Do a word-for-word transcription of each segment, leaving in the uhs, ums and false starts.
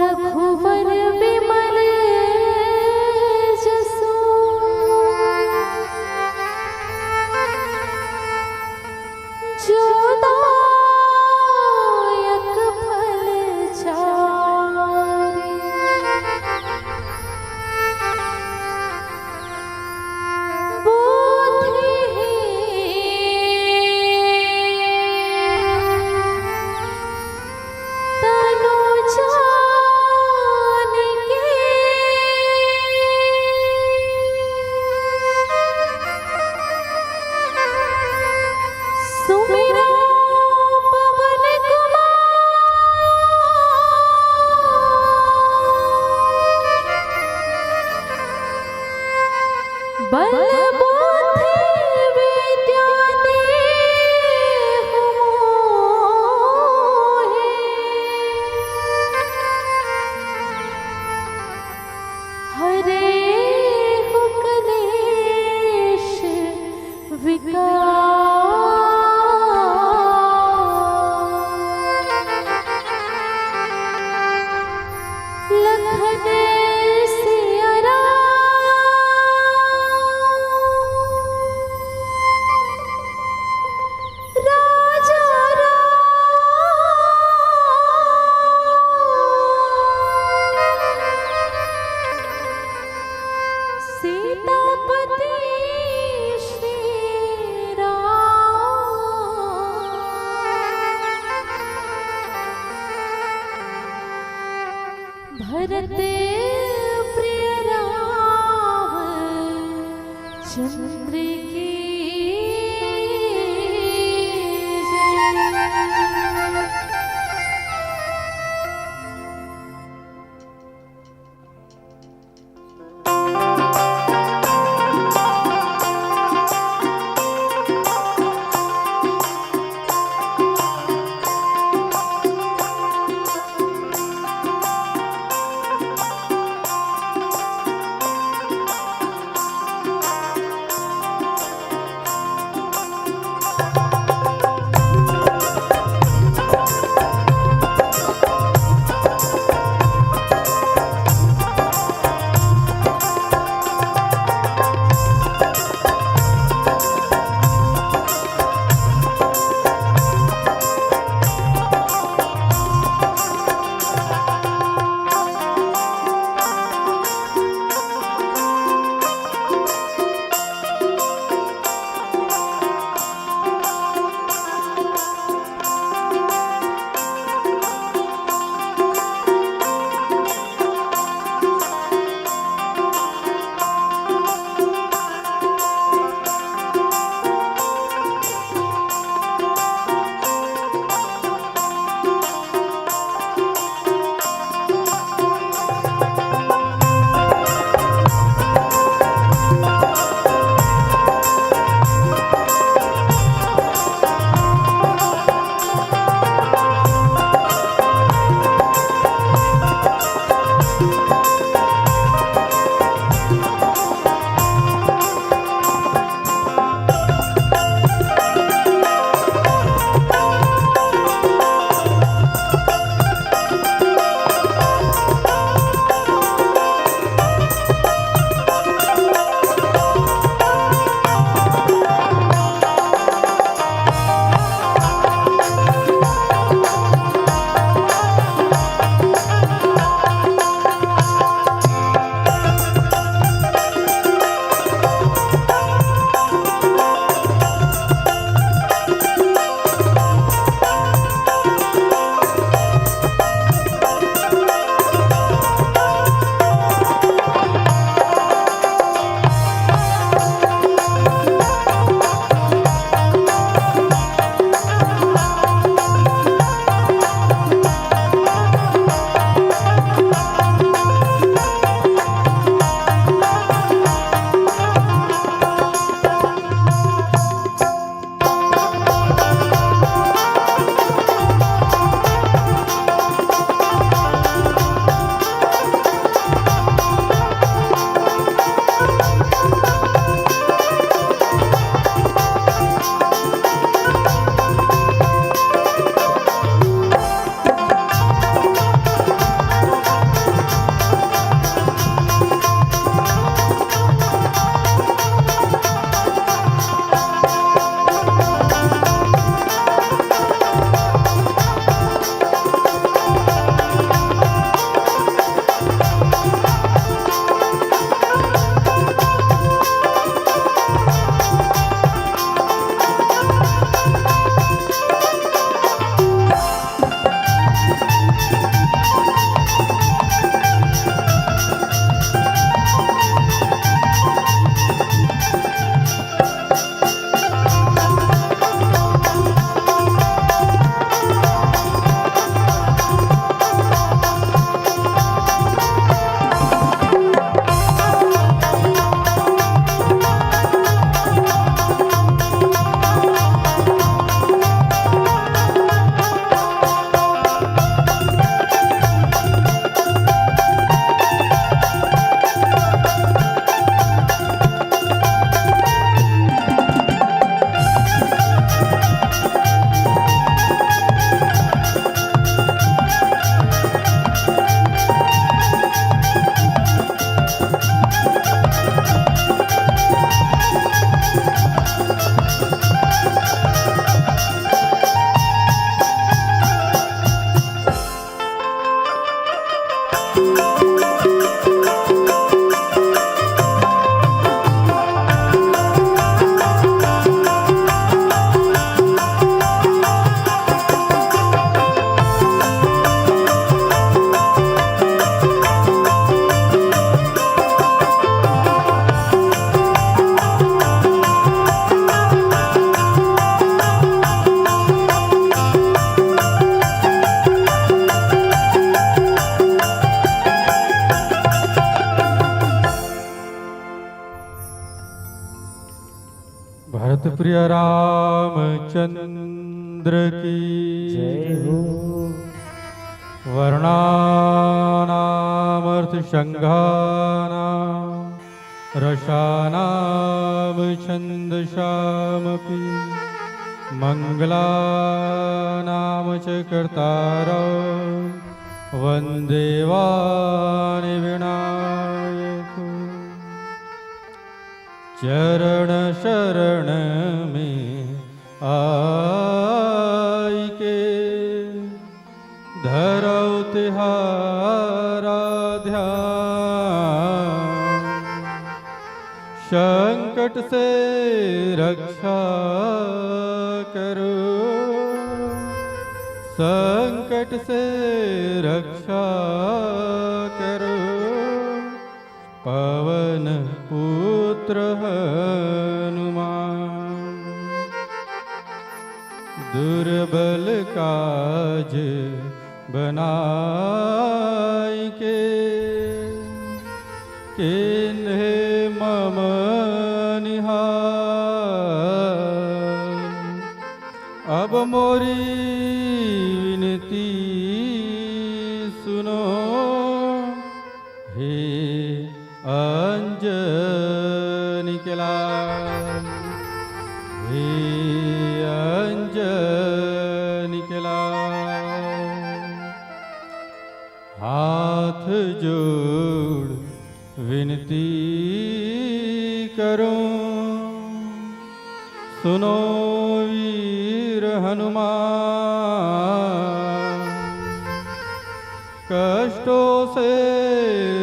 रघुवर विमल जसु, जो दायक फल चारि। बोधि तनु जान के सुमिरो पवन कुमार। बल बुद्धि विद्या देहु मोहे। हरेहु कलेश विकार। लखन सिया राम। राजा राम। सीतापति श्री राम। भरत प्रिय राम चंद्र की जय। प्रिय रामचंद्र की जय हो। वर्णानामर्थसंघानां रसानां छंदसामपि मंगलानां च कर्तारौ वंदेवानि विनायकौ। चरण शरण में आइके धरौ तिहारा ध्यान। संकट से रक्षा करो, संकट से रक्षा करो, पवन पुत्र हनुमान। दुर्बल काज बनाइके कीन्हे मम निहाल। अब मोरी विनती सुनो, हे अंजनी के लाल, हे अंजनी के लाल। हाथ जोड़ विनती करूं, सुनो वीर हनुमान। कष्टों से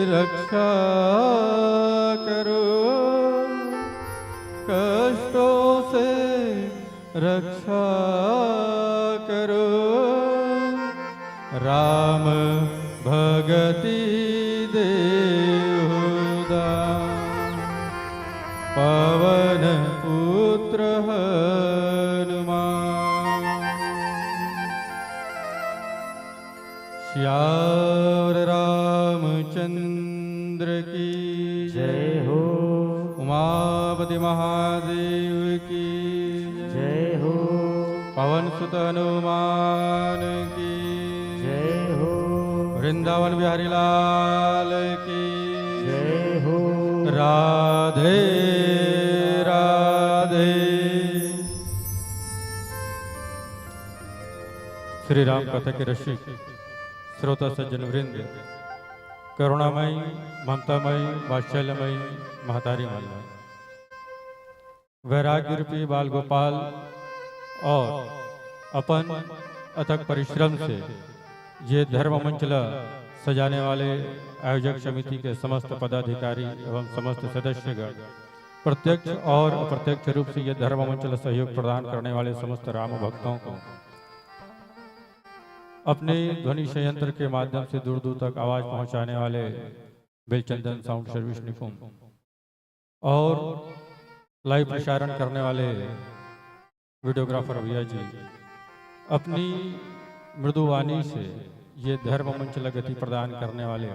रक्षा करो, कष्टों से रक्षा करो, राम भगति देहु दान, पवन पुत्र हनुमान। सियावर रामचंद्र की जय हो। उमापति महादेव की जय हो। पवन सुत हनुमान की जय हो। वृंदावन बिहारी लाल की जय हो। राधे राधे। श्री राम कथा के रसिक श्रोता सज्जन वृंद, करुणामयी, ममतामयी, वात्सल्यमयी महतारी मन ला वैराग्य रूपी बाल गोपाल और अपन अथक परिश्रम से ये धर्म मंच ला सजाने वाले आयोजक समिति के समस्त पदाधिकारी एवं समस्त सदस्यगण, प्रत्यक्ष और अप्रत्यक्ष रूप से ये धर्म मंच ला सहयोग प्रदान करने वाले समस्त राम भक्तों को, अपने ध्वनि संयंत्र के माध्यम से दूर दूर तक आवाज पहुंचाने वाले बेलचंदन साउंड सर्विस निपुण और लाइव प्रसारण करने वाले वीडियोग्राफर भैया जी, अपनी मृदुवाणी से ये धर्म मंच ला गति प्रदान करने वाले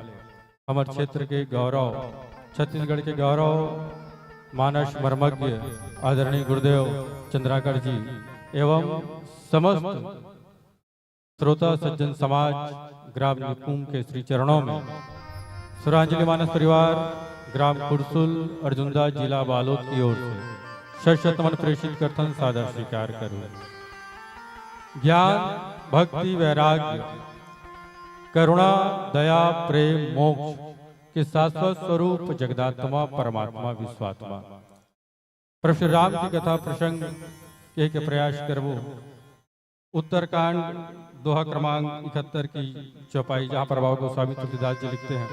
हमर क्षेत्र के गौरव, छत्तीसगढ़ के गौरव, मानस मर्मज्ञ आदरणीय गुरुदेव चंद्राकर जी एवं समस्त श्रोता सज्जन समाज ग्राम निपुम के श्री चरणों में सुरांजलि मानस परिवार ग्राम कुरसुल अर्जुंदा जिला बालोद की ओर से शत शत नमन प्रेषित करथन, सादर स्वीकार करो। ज्ञान, भक्ति, वैराग्य, करुणा, दया, प्रेम, मोक्ष के शाश्वत स्वरूप जगदात्मा परमात्मा विश्वात्मा प्रभु श्री राम की कथा प्रसंग कहे के प्रयास करबो। उत्तरकांड दोहा क्रमांक इकहत्तर की चौपाई, जहाँ पर बाबा गोस्वामी तुलसीदास जी लिखते हैं,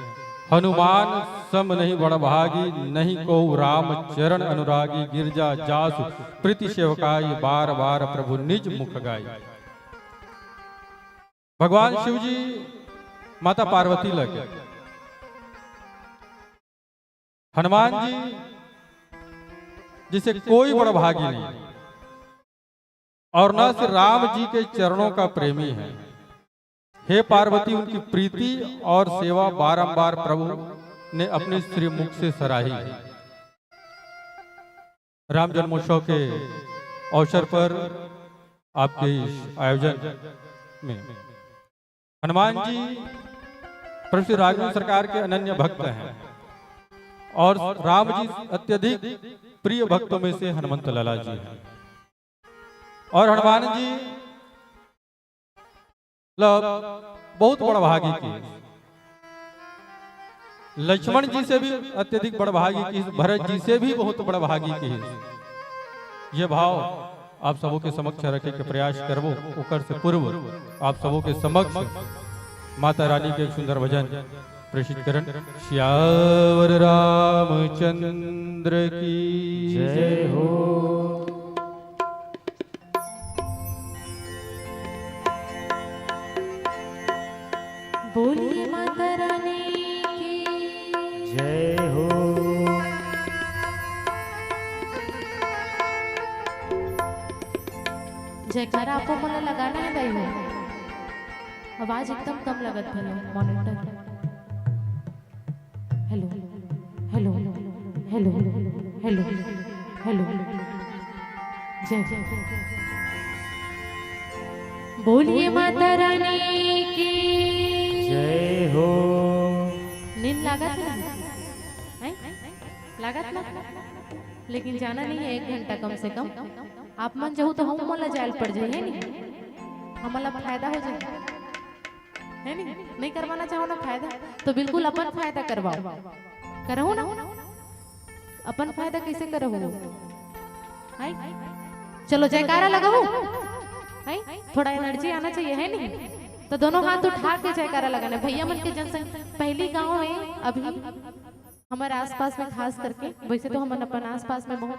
हनुमान सम नहीं बड़ भागी, नहीं को राम चरण अनुरागी, गिरजा जासु प्रीति सेवकाई, बार बार प्रभु निज मुख गाई। भगवान शिव जी माता पार्वती लगे, हनुमान जी जिसे कोई बड़ भागी नहीं और न सिर्फ राम जी के चरणों का प्रेमी है। हे पार्वती, उनकी प्रीति और सेवा बारंबार प्रभु ने अपने श्रीमुख से सराही है। राम जन्मोत्सव के अवसर पर आपके इस आयोजन में हनुमान जी प्रभु श्री राघवेंद्र सरकार के अनन्य भक्त हैं और राम जी अत्यधिक प्रिय भक्तों में से हनुमंत लाला जी हैं। और हनुमान जी मतलब बहुत बड़भागी की, लक्ष्मण जी से भी अत्यधिक बड़भागी की, भरत जी से भी बहुत बड़भागी की। ये भाव आप सबों के समक्ष रखे के प्रयास करबो। ओकर से पूर्व आप सबों के समक्ष माता रानी के एक सुंदर भजन प्रेषित करन। सियावर रामचंद्र की जय हो। बोलिए माता रानी की जय हो। जयकारा आपको मन लगाना है भाई हो। आवाज एकदम कम लगत है monitor. Hello, hello, hello, hello, hello. जय, बोलिए माता रानी की जय हो। नींद लागत ना? हैं? लागत ना? लेकिन जाना नहीं है, एक घंटा कम से कम आप मन जहू तो हम मोला जायल पड़ जाई, है नी? हमला फायदा हो जाए, है नी? नहीं करवाना चाहो ना फायदा, तो बिल्कुल अपन फायदा करवाओ, करहु ना। अपन फायदा कैसे करहु? हाय, चलो जयकारा लगाओ। हाय, थोड़ा एनर्जी आना चाहिए, है नी? तो दोनों हाथ उठा के जयकारा लगाना। भैया मन के जनसंख्या, पहली गांव है अभी हमारे आसपास में, खास करके, वैसे तो हमन अपन आसपास में बहुत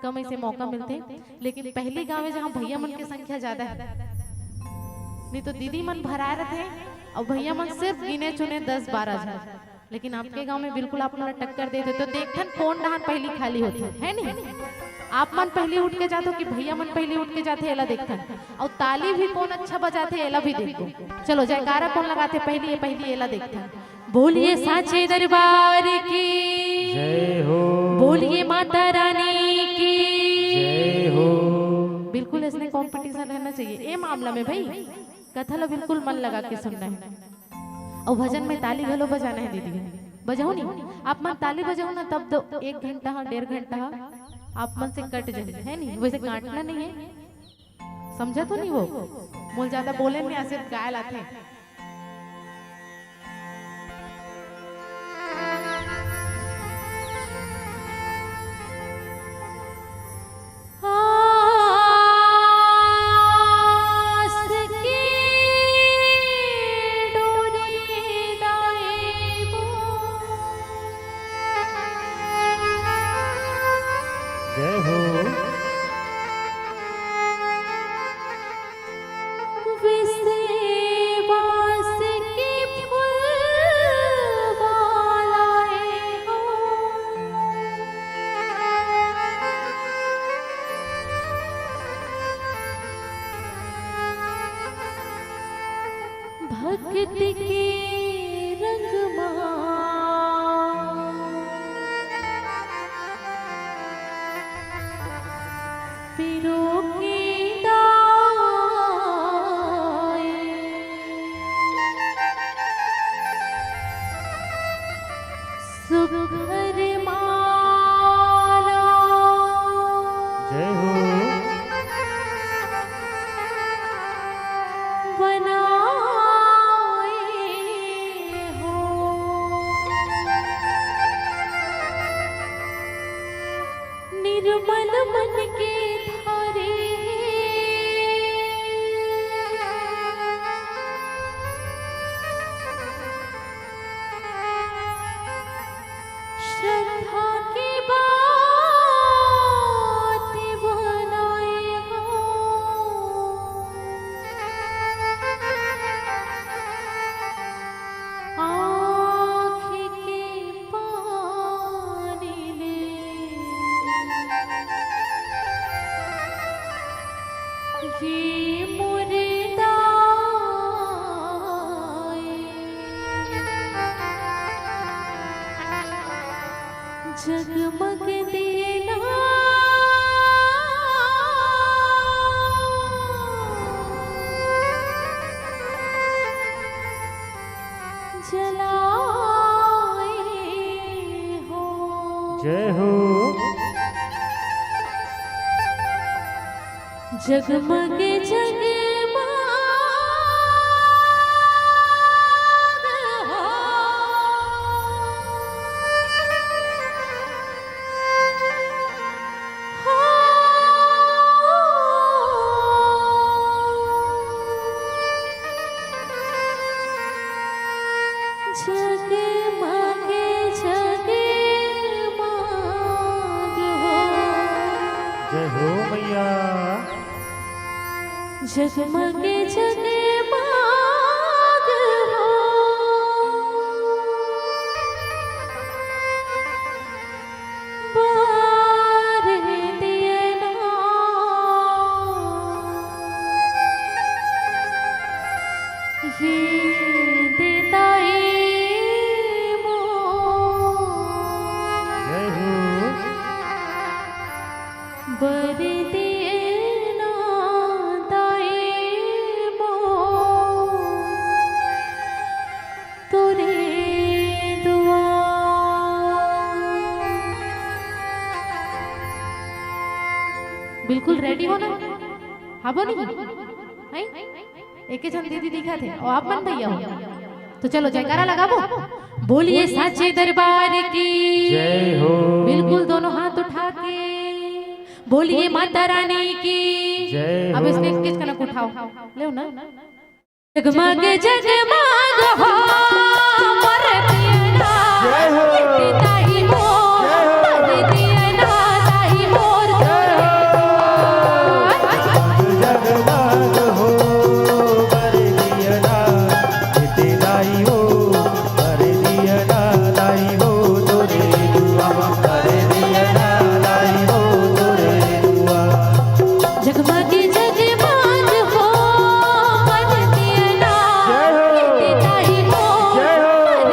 कम ऐसे मौका मिलते, लेकिन पहली गांव है जहाँ भैया मन की संख्या ज्यादा है, नहीं तो दीदी मन भराए रहते हैं और भैया मन सिर्फ गिने चुने दस बारह जन। लेकिन आपके गांव में बिल्कुल आप मन टक्कर दे देते, तो देखथन कौन डहान पहली खाली होती है, है नहीं? आप मन पहली उठ के जाते हो कि भैया मन पहली उठ के जाते, एला देखथन। और ताली भी कौन अच्छा बजाते, एला भी देखो। चलो जयकारा कौन लगाते पहली, ये पहली एला देखथन। बोलिए साचे दरबार की जय हो। बोलिए माता रानी की जय हो। बिल्कुल इसने कंपटीशन रहना चाहिए ये मामला में भाई। कथा ला बिल्कुल मन लगा के सुनना है। और भजन में ताली घलो बजाना है दीदी, बजाओ नहीं। आप मन ताली बजाओ ना, तब दो एक घंटा हा, डेढ़ घंटा हा, आप मन से कट जाए, है नहीं? वैसे काटना नहीं है, समझा तो नहीं वो? मोल ज्यादा बोले नहीं, सिर्फ गाय लाते। जय हो। भक्ति के रंग मा पिरो के दाए। सुघर माला जय हो। बनाए हो। निर्मल मन के धारे श्रद्धा की बात बनाए हो। आँख के पानी ले ये मुर्दा जगमग देना जय हो। जगमग जगमग हो। जगमग जगमग हो। जय हो मैया। जगमग जगमग हो। बार दिया ना। ये देताई मो। जय हो। बर दिया ना ताई मो। तोरे दुआ। बिल्कुल रेडी हो ना? हाँ बोली? हैं? एके झन दीदी दिखत हे, अउ आप मन भैया हो। तो चलो जयकारा लगाबो। बोलिए साचे दरबार की। जय हो। बिल्कुल दोनों हाथ उठा के। बोलिए माता रानी की। जय अब हो। इसने किस कनक उठाओ, ले ना। जगमग जगमग हो मोर दिया ना, जय हो। ताई मोर, जय हो। मोर दिया ना, ताई मोर, जय हो। जगमग हो मोर दिया ना, ताई मोर, मोर दिया ना, ताई मोर, तोरे दुआ, मोर दिया ना, ताई मोर, तोरे दुआ। जगमग जगमग हो मोर दिया ना, जय हो। ताई मोर, जय हो। मोर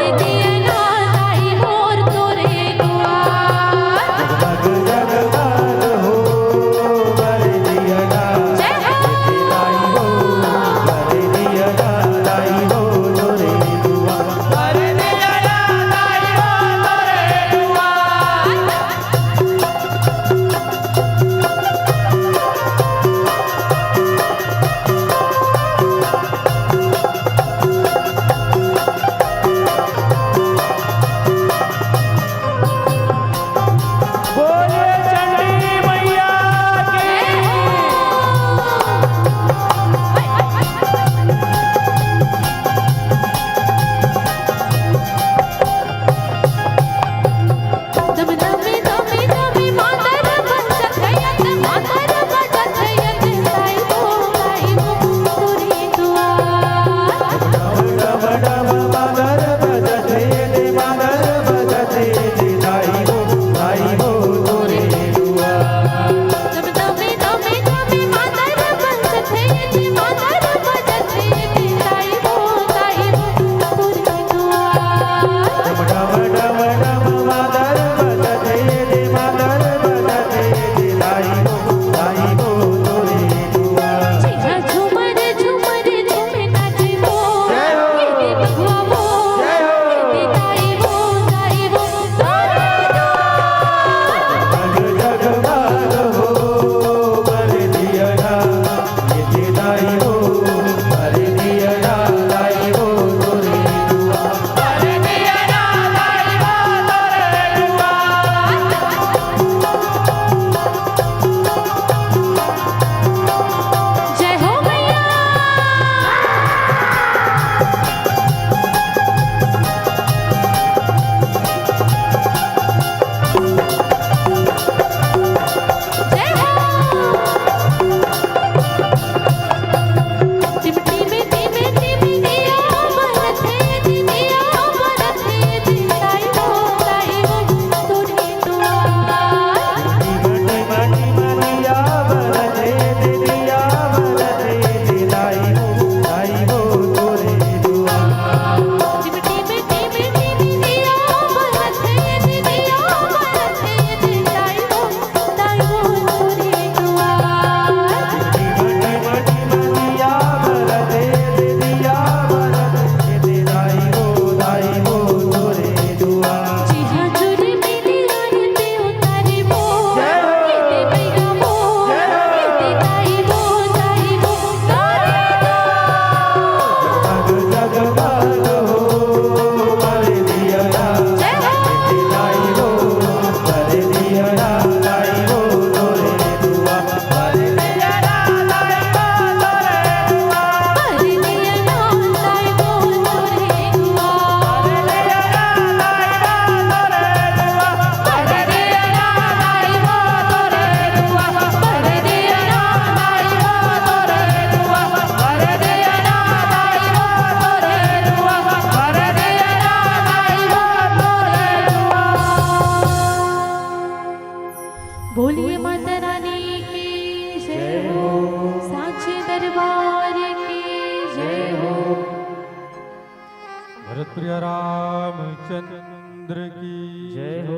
प्रिय रामचंद्र की जय हो।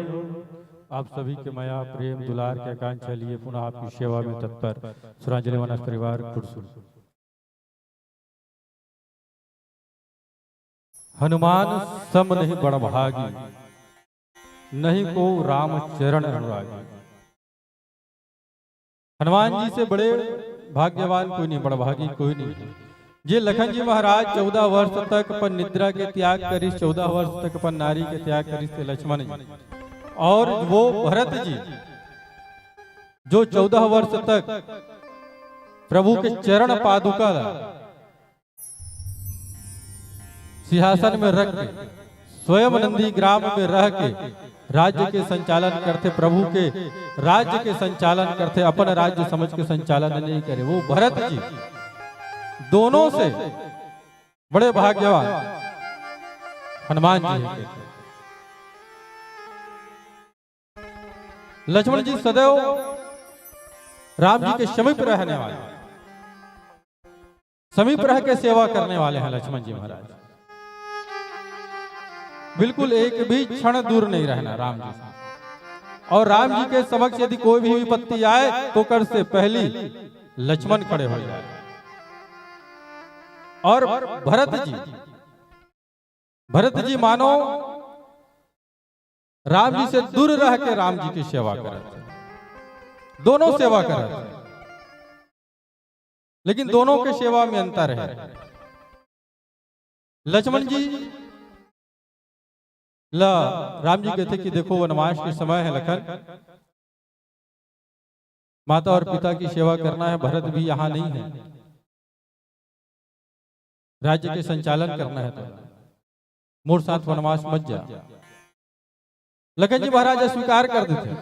आप सभी के मया, प्रेम, दुलार के आकांक्षा लिए पुनः आपकी सेवा में तत्पर सुरांजलि मानस परिवार कुर्सुल। हनुमान सम नहीं बड़भागी, नहीं को राम चरण अनुरागी। हनुमान जी से बड़े भाग्यवान कोई नहीं, बड़भागी कोई नहीं। जे लखन जी महाराज चौदह वर्ष तक अपन निद्रा के त्याग करिस, चौदह वर्ष तक अपन नारी के त्याग करिस, ते लक्ष्मण जी। और वो भरत जी, जो चौदह वर्ष तक प्रभु के चरण पादुका ला सिंहासन में रख के, स्वयं नंदी ग्राम में रह के राज्य के संचालन करथे, प्रभु के राज्य के संचालन करथे, अपन राज्य समझ के संचालन नहीं करे। वो भरत जी दोनों से बड़े भाग्यवान हनुमान जी हैं। लक्ष्मण जी सदैव राम जी के समीप रहने वाले, समीप रह के सेवा करने वाले हैं लक्ष्मण जी महाराज। बिल्कुल एक भी क्षण दूर नहीं रहना राम जी से। और राम जी के समक्ष यदि कोई भी विपत्ति आए तो कर से पहली लक्ष्मण खड़े हो जाए। और भरत जी, भरत जी मानो राम जी से दूर रह के राम जी की सेवा करत, दोनों सेवा करत, लेकिन दोनों के सेवा में अंतर है। लक्ष्मण जी ला राम जी कहते कि देखो, वनवास के समय है लखन, माता और पिता की सेवा करना है, भरत भी यहाँ नहीं है, राज्य के संचालन करना है, तो मोर साथ वनवास मत जा। लखन जी महाराज स्वीकार कर देथे,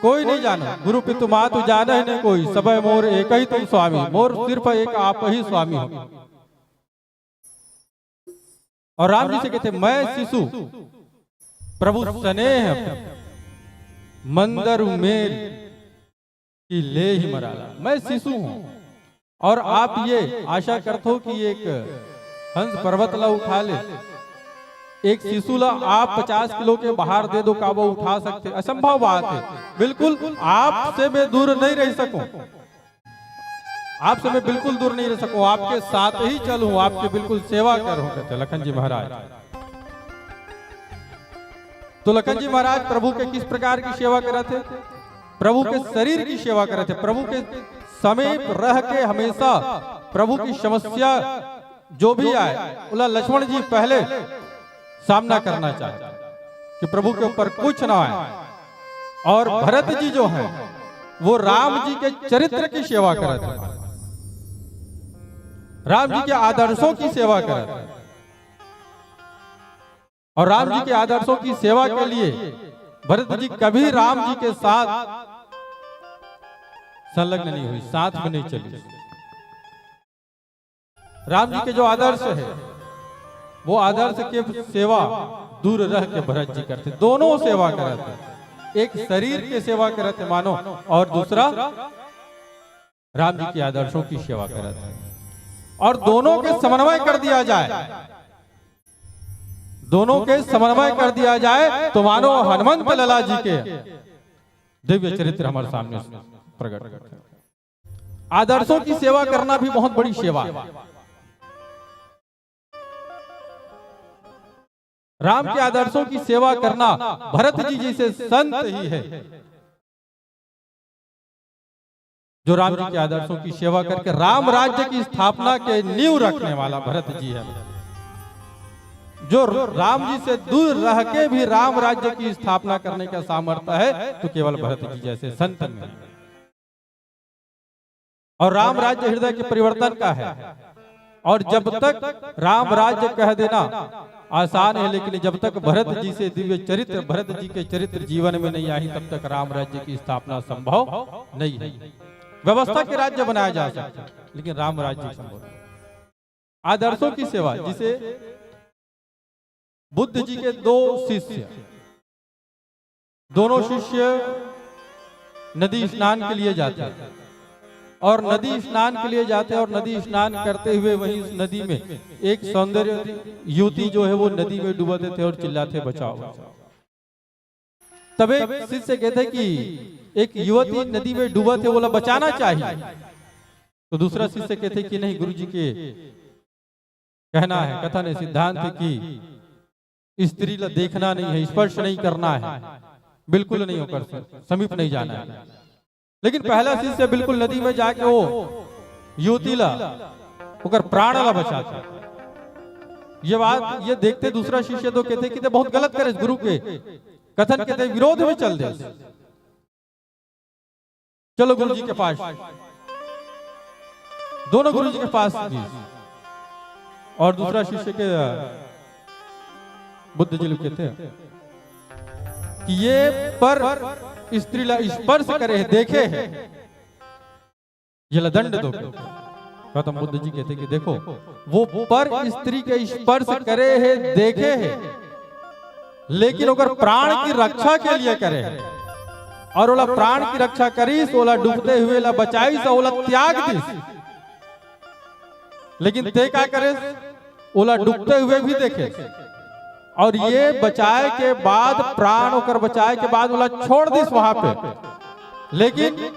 कोई नहीं जानो, गुरु पितु मातु जाने नहीं कोई, सबे मोर एक ही तुम स्वामी, मोर सिर्फ एक आप ही स्वामी हो। और राम जी से कहते, मैं शिशु प्रभु स्नेह मंदर उमेर की ले ही मराला। मैं शिशु हूं और आप ये आशा करते हो कि एक हंस पर्वत ला उठा ले। एक शिशु ला आप पचास किलो के भार दे दो, का वो उठा सकते? असंभव बात है। बिल्कुल आपसे मैं दूर नहीं रह सकूं, आपसे मैं बिल्कुल दूर नहीं रह सकूं, आपके साथ ही चलूं, आपकी बिल्कुल सेवा करूं, कहते लखन जी महाराज। तो लखन जी महाराज प्रभु के किस प्रकार की सेवा करत हे? प्रभु के शरीर की सेवा करत हे, प्रभु के समीप रह के हमेशा प्रभु की समस्या जो भी आए, ओला लक्ष्मण जी पहले सामना करना चाहे कि प्रभु के ऊपर कुछ ना आए। और भरत जी जो हैं, वो राम जी के चरित्र की सेवा करत हे, राम जी के आदर्शों की सेवा करत हे। और राम जी के आदर्शों की सेवा के लिए भरत जी कभी राम जी के साथ संलग्न नहीं हुई, साथ में नहीं चली। राम जी के जो आदर्श है, वो आदर्श के सेवा दूर रह के भरत जी करते, दोनों सेवा करते, एक शरीर के सेवा करते मानो, और दूसरा राम जी के आदर्शों की सेवा करते, और दोनों के समन्वय कर दिया जाए, दोनों के समन्वय कर दिया जाए तो मानो हनुमंत लला जी के दिव्य चरित्र हमारे सामने प्रकट करते हैं। आदर्शों की सेवा करना भी बहुत बड़ी सेवा है। राम के आदर्शों की सेवा करना भरत जी जैसे संत ही है जो राम जी के आदर्शों की सेवा करके राम राज्य की स्थापना के नींव रखने वाला भरत जी है। जो राम जी से दूर रह के भी राम राज्य की स्थापना करने का सामर्थ्य है तो केवल भरत जी जैसे संत में है। और राम राज्य हृदय के परिवर्तन का है। और जब तक राम राज्य कह देना आसान है, लेकिन जब तक भरत जी से दिव्य चरित्र, भरत जी के चरित्र जीवन में नहीं आई, तब तक राम राज्य की स्थापना संभव नहीं है। व्यवस्था के राज्य बनाया जा सकता है, लेकिन राम राज्य संभव नहीं। आदर्शों की सेवा, जिसे बुद्ध जी के दो शिष्य, दोनों शिष्य नदी स्नान के लिए जाते हैं। और नदी स्नान के लिए जाथे और नदी स्नान करते हुए वहीं उस नदी में एक सौंदर्य युवती जो है वो नदी में डूबत थे और चिल्लाथे, "बचाओ।" तब एक शिष्य कहथे कि एक युवती नदी में डूबत हे, ओला बचाना चाहिए। तो दूसरा शिष्य कहथे कि नहीं, गुरुजी के कहना है, कथन है, सिद्धांत है कि स्त्री ला देखना नहीं है, स्पर्श नहीं करना है, बिल्कुल नहीं ओकर स-, समीप नहीं जाना है। लेकिन पहला शिष्य बिल्कुल नदी में जाके वो युवती ला, ओकर प्राण ला बचाथे। ये बात, ये देखते दूसरा शिष्य तो कहथे कि ते बहुत गलत करे, गुरु के कथन के ते विरोध में चल दे। चलो गुरु जी के पास, दोनों गुरु जी के पास गइस। और दूसरा शिष्य के, अ, बुद्ध जी लोग कहते हैं कि ये पर स्त्री ला स्पर्श करे है, देखे है, ये ला दंड दो। गौतम बुद्ध जी कहते कि देखो, वो पर स्त्री के स्पर्श करे है, देखे है, लेकिन ओकर प्राण की रक्षा के लिए करे है। और ओला प्राण की रक्षा करिस, ओला डूबते हुए ला बचाइस, ओला त्याग दिस। लेकिन ते का करेस? ओला डूबते हुए भी देखे। और ये बचाए के बाद, प्राण ओकर बचाए के बाद ओला छोड़ दिस वहां पे। लेकिन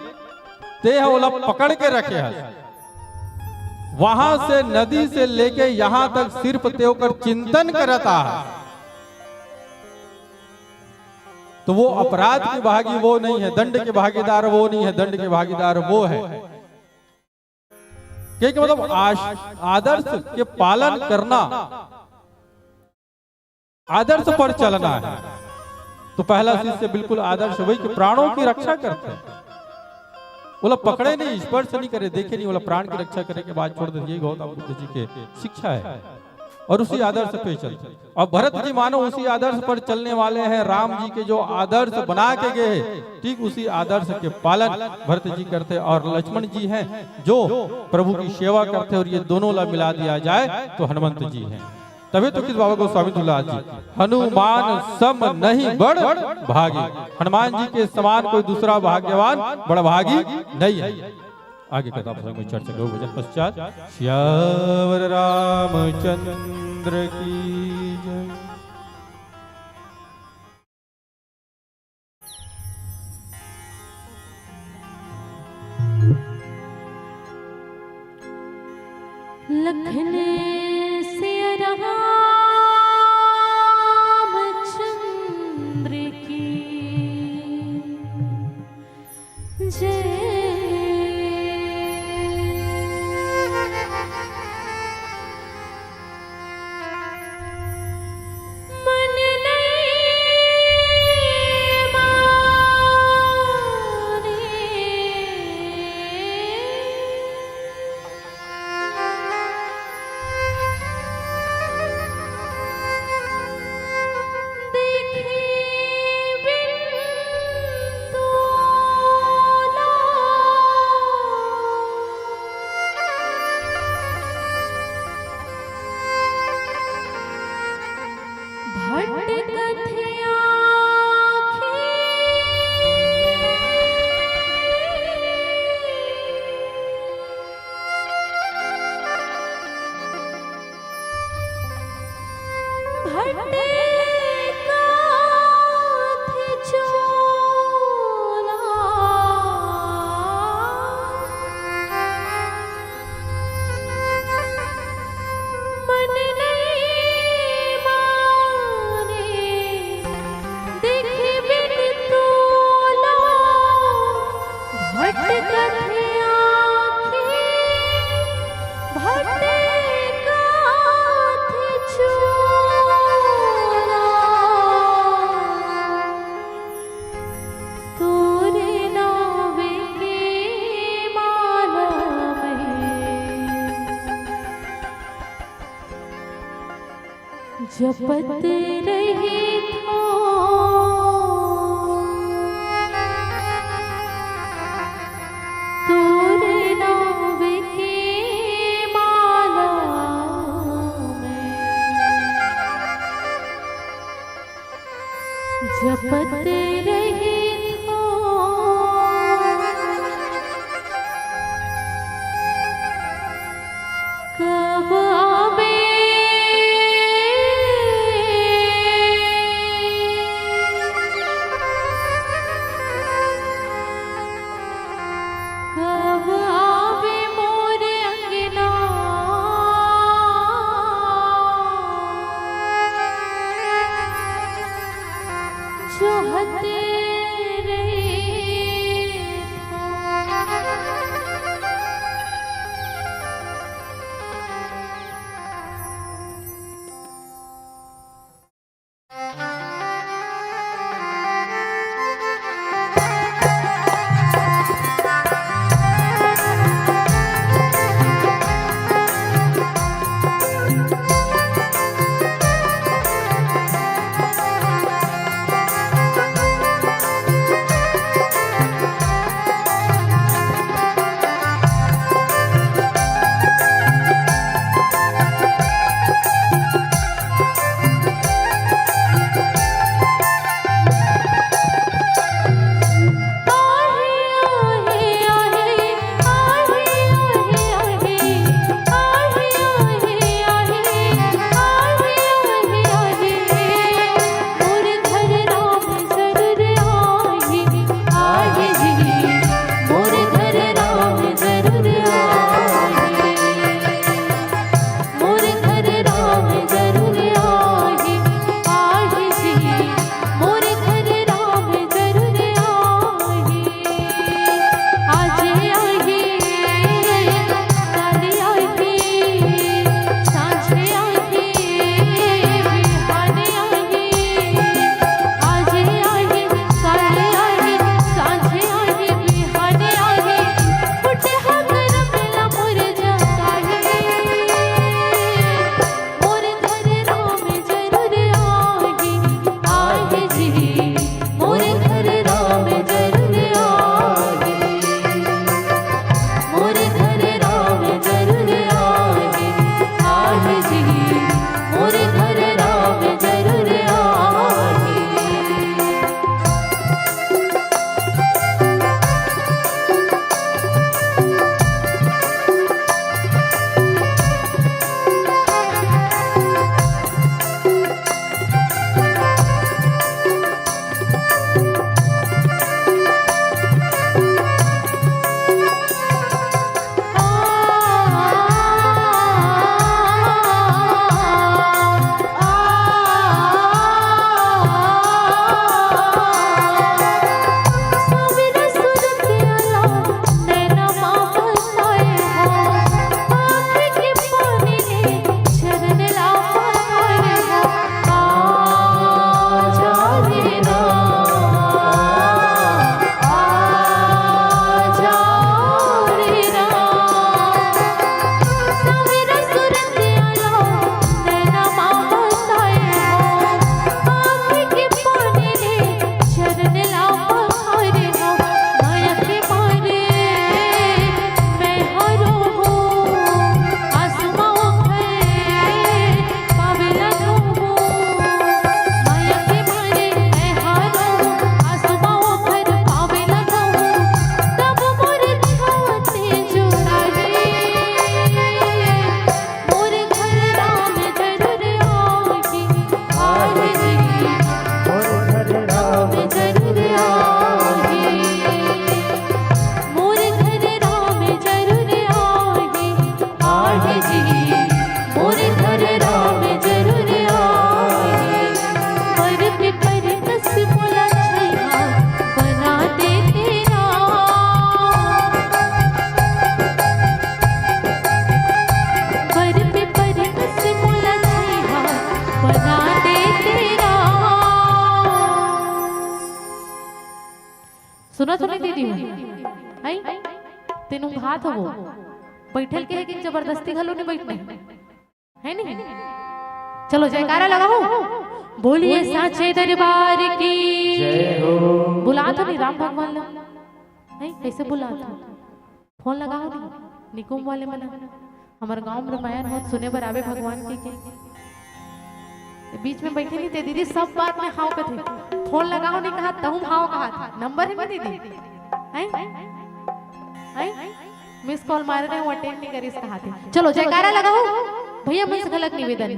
ते ह ओला पकड़ के रखे हस। वहां से, नदी से लेके यहां तक सिर्फ ते ओकर चिंतन करत आ। तो वो अपराध के भागी वो नहीं है, दंड के भागीदार वो नहीं है, दंड के भागीदार वो है। क्योंकि मतलब आश-, आदर्श के पालन करना, आदर्श पर चलना है। तो पहला शिष्य बिल्कुल आदर्श वही कि प्राणों की रक्षा करते हैं। ओला पकड़े नहीं, स्पर्श नहीं करे, देखे नहीं, ओला प्राण की रक्षा करे के बाद छोड़ दे, ये गौतम बुद्ध जी के शिक्षा है। और उसी आदर्श पे चलते हैं। और भरत जी मानो उसी आदर्श पर चलने वाले हैं। राम जी के जो आदर्श बना के गए हैं, ठीक उसी आदर्श के पालन भरत जी करते हैं। और लक्ष्मण जी हैं जो प्रभु की सेवा करते हैं, और ये दोनों ला मिला दिया जाए तो हनुमंत जी हैं। तभी तो किस बाबा गोस्वामी तुलसीदास जी, "हनुमान सम नहीं बड़ भागी।" हनुमान जी के समान कोई दूसरा भाग्यवान, बड़ भागी नहीं है। आगे कथा प्रसंग में चर्चा करो भजन पश्चात। सियावर रामचंद्र की जय। लखन सिया रामचंद्र की जय। मन नहीं माने। जपत रहिथो तोर नाव के माला मैं। जपत रहिथो सुनत हो नहीं दीदी? हैं? तेन ऊंघात हो वो। बैठल के है कि जबरदस्ती घलो नहीं बैठने। है नहीं? चलो जयकारा लगाओ। बोलिए साचे दरबार की। जय हो। बुलात हो नहीं राम भगवान ला? हैं? कैसे बुलात हो? फोन लगाओ नहीं, निकुम वाले मन ह। हमर गांव में रामायण होत सुने बर आवे भगवान के, के। बीच में बैठे नहीं थे दीदी, सब बात में हाव कथे। फोन लगाओ नहीं कहा, तहूं हाव कहा था। नंबर है नहीं दीदी? हैं? हैं? मिस कॉल मारे रहे, वो अटेंड नहीं करिस कहा थे। चलो जयकारा लगाओ भैया, मन से गलत निवेदन।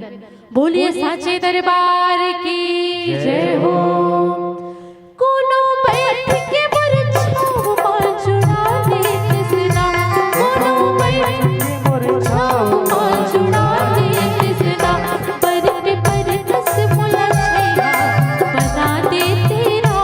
बोलिए साचे दरबार की जय हो। कोनो बैठ के मोर छाँव मा जुड़ा दे कृष्णा, कोनो बैठ के मोर छाँव मा जुड़ा दे कृष्णा, बरत बरत से मोला छैया बना दे तेरा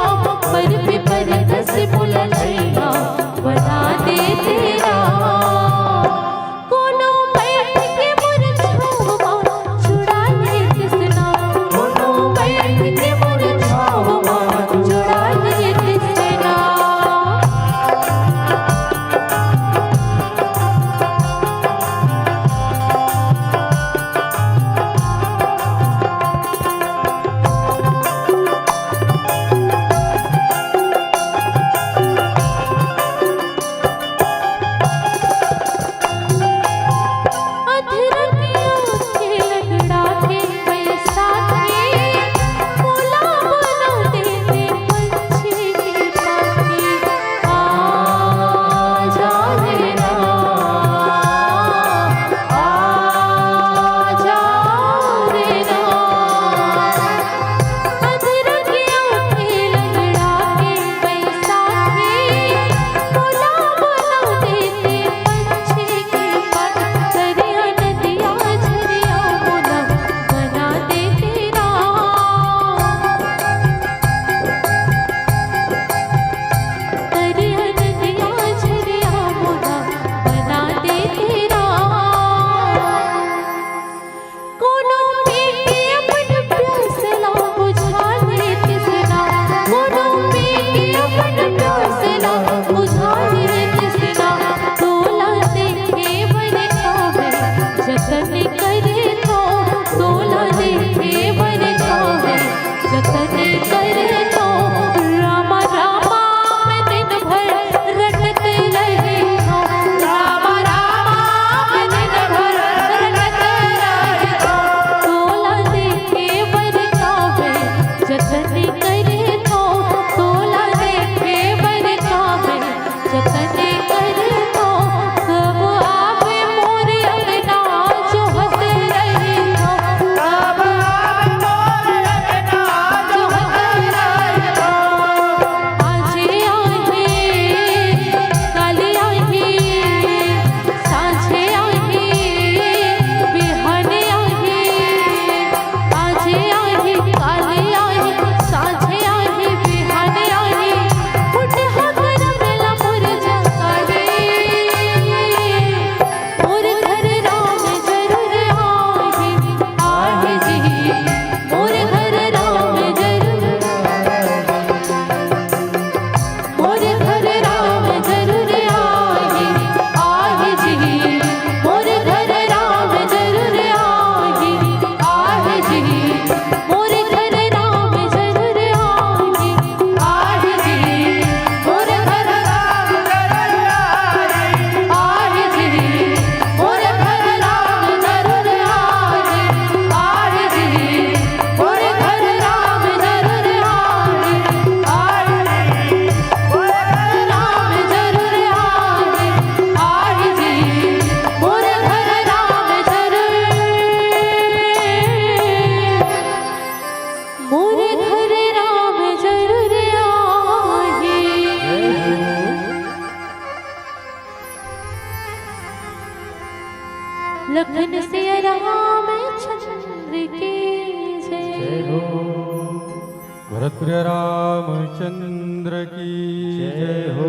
भरत प्रिय रामचंद्र की जय हो।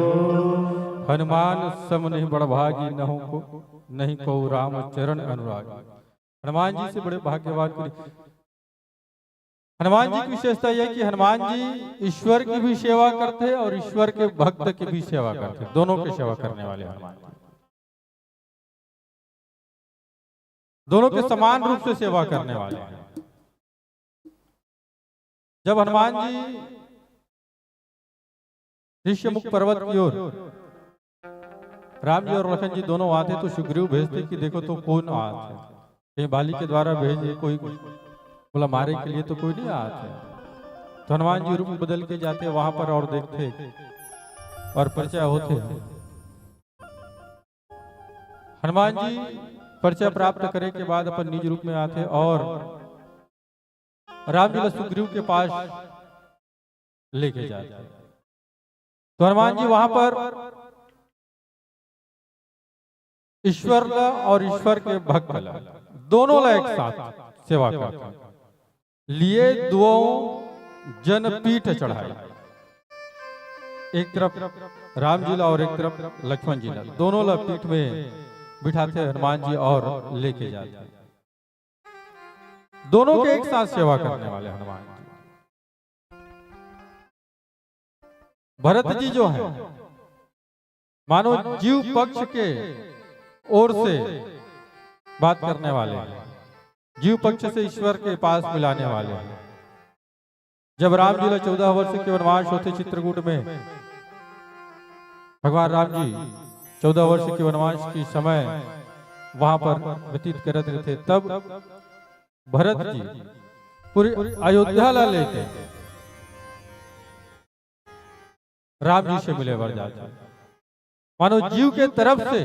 हनुमान सम नहीं बड़भागी, नहुँ को नहीं को राम चरण अनुराग। हनुमान जी से बड़े भाग्यवान कोई। हनुमान जी की विशेषता यह कि हनुमान जी ईश्वर की भी सेवा करते हैं और ईश्वर के भक्त की भी सेवा करते हैं, दोनों की सेवा करने वाले हनुमान जी। दोनों के समान रूप से सेवा करने वाले हैं। जब हनुमान जी ऋष्यमुख पर्वत की ओर राम जी और लखन जी दोनों आते तो सुग्रीव भेजते कि देखो तो कौन आत है, कहीं बाली के द्वारा भेजे कोई, बोला मारे के लिए तो कोई नहीं आत है। तो हनुमान जी रूप बदल के जाते वहां पर और देखते और परिचय होते हैं। हनुमान जी परिचय प्राप्त करे के बाद अपन निज रूप में आते और राम जी ला सुग्रीव के पास लेके जाते। तो हनुमान जी वहां पर ईश्वर ला और ईश्वर के भक्त ला, दोनों ला एक साथ सेवा करते। लिए दुओं जन पीठ चढ़ाई, एक तरफ राम जी ला और एक तरफ लक्ष्मण जी ला, दोनों ला पीठ में बिठाते हनुमान जी और लेके जाते। दोनों के एक साथ सेवा करने वाले हनुमान जी। भरत जी जो हैं, मानो जीव पक्ष के ओर से बात करने वाले हैं, जीव पक्ष से ईश्वर के पास मिलाने वाले हैं। जब राम जी ला चौदह वर्ष के वनवास होते चित्रकूट में, भगवान राम जी चौदह वर्ष के वनवास के समय वहां पर व्यतीत करत रहते, तब भरत जी पूरी अयोध्या ला लेके राम जी से मिले बर जाते। मानो जीव के तरफ से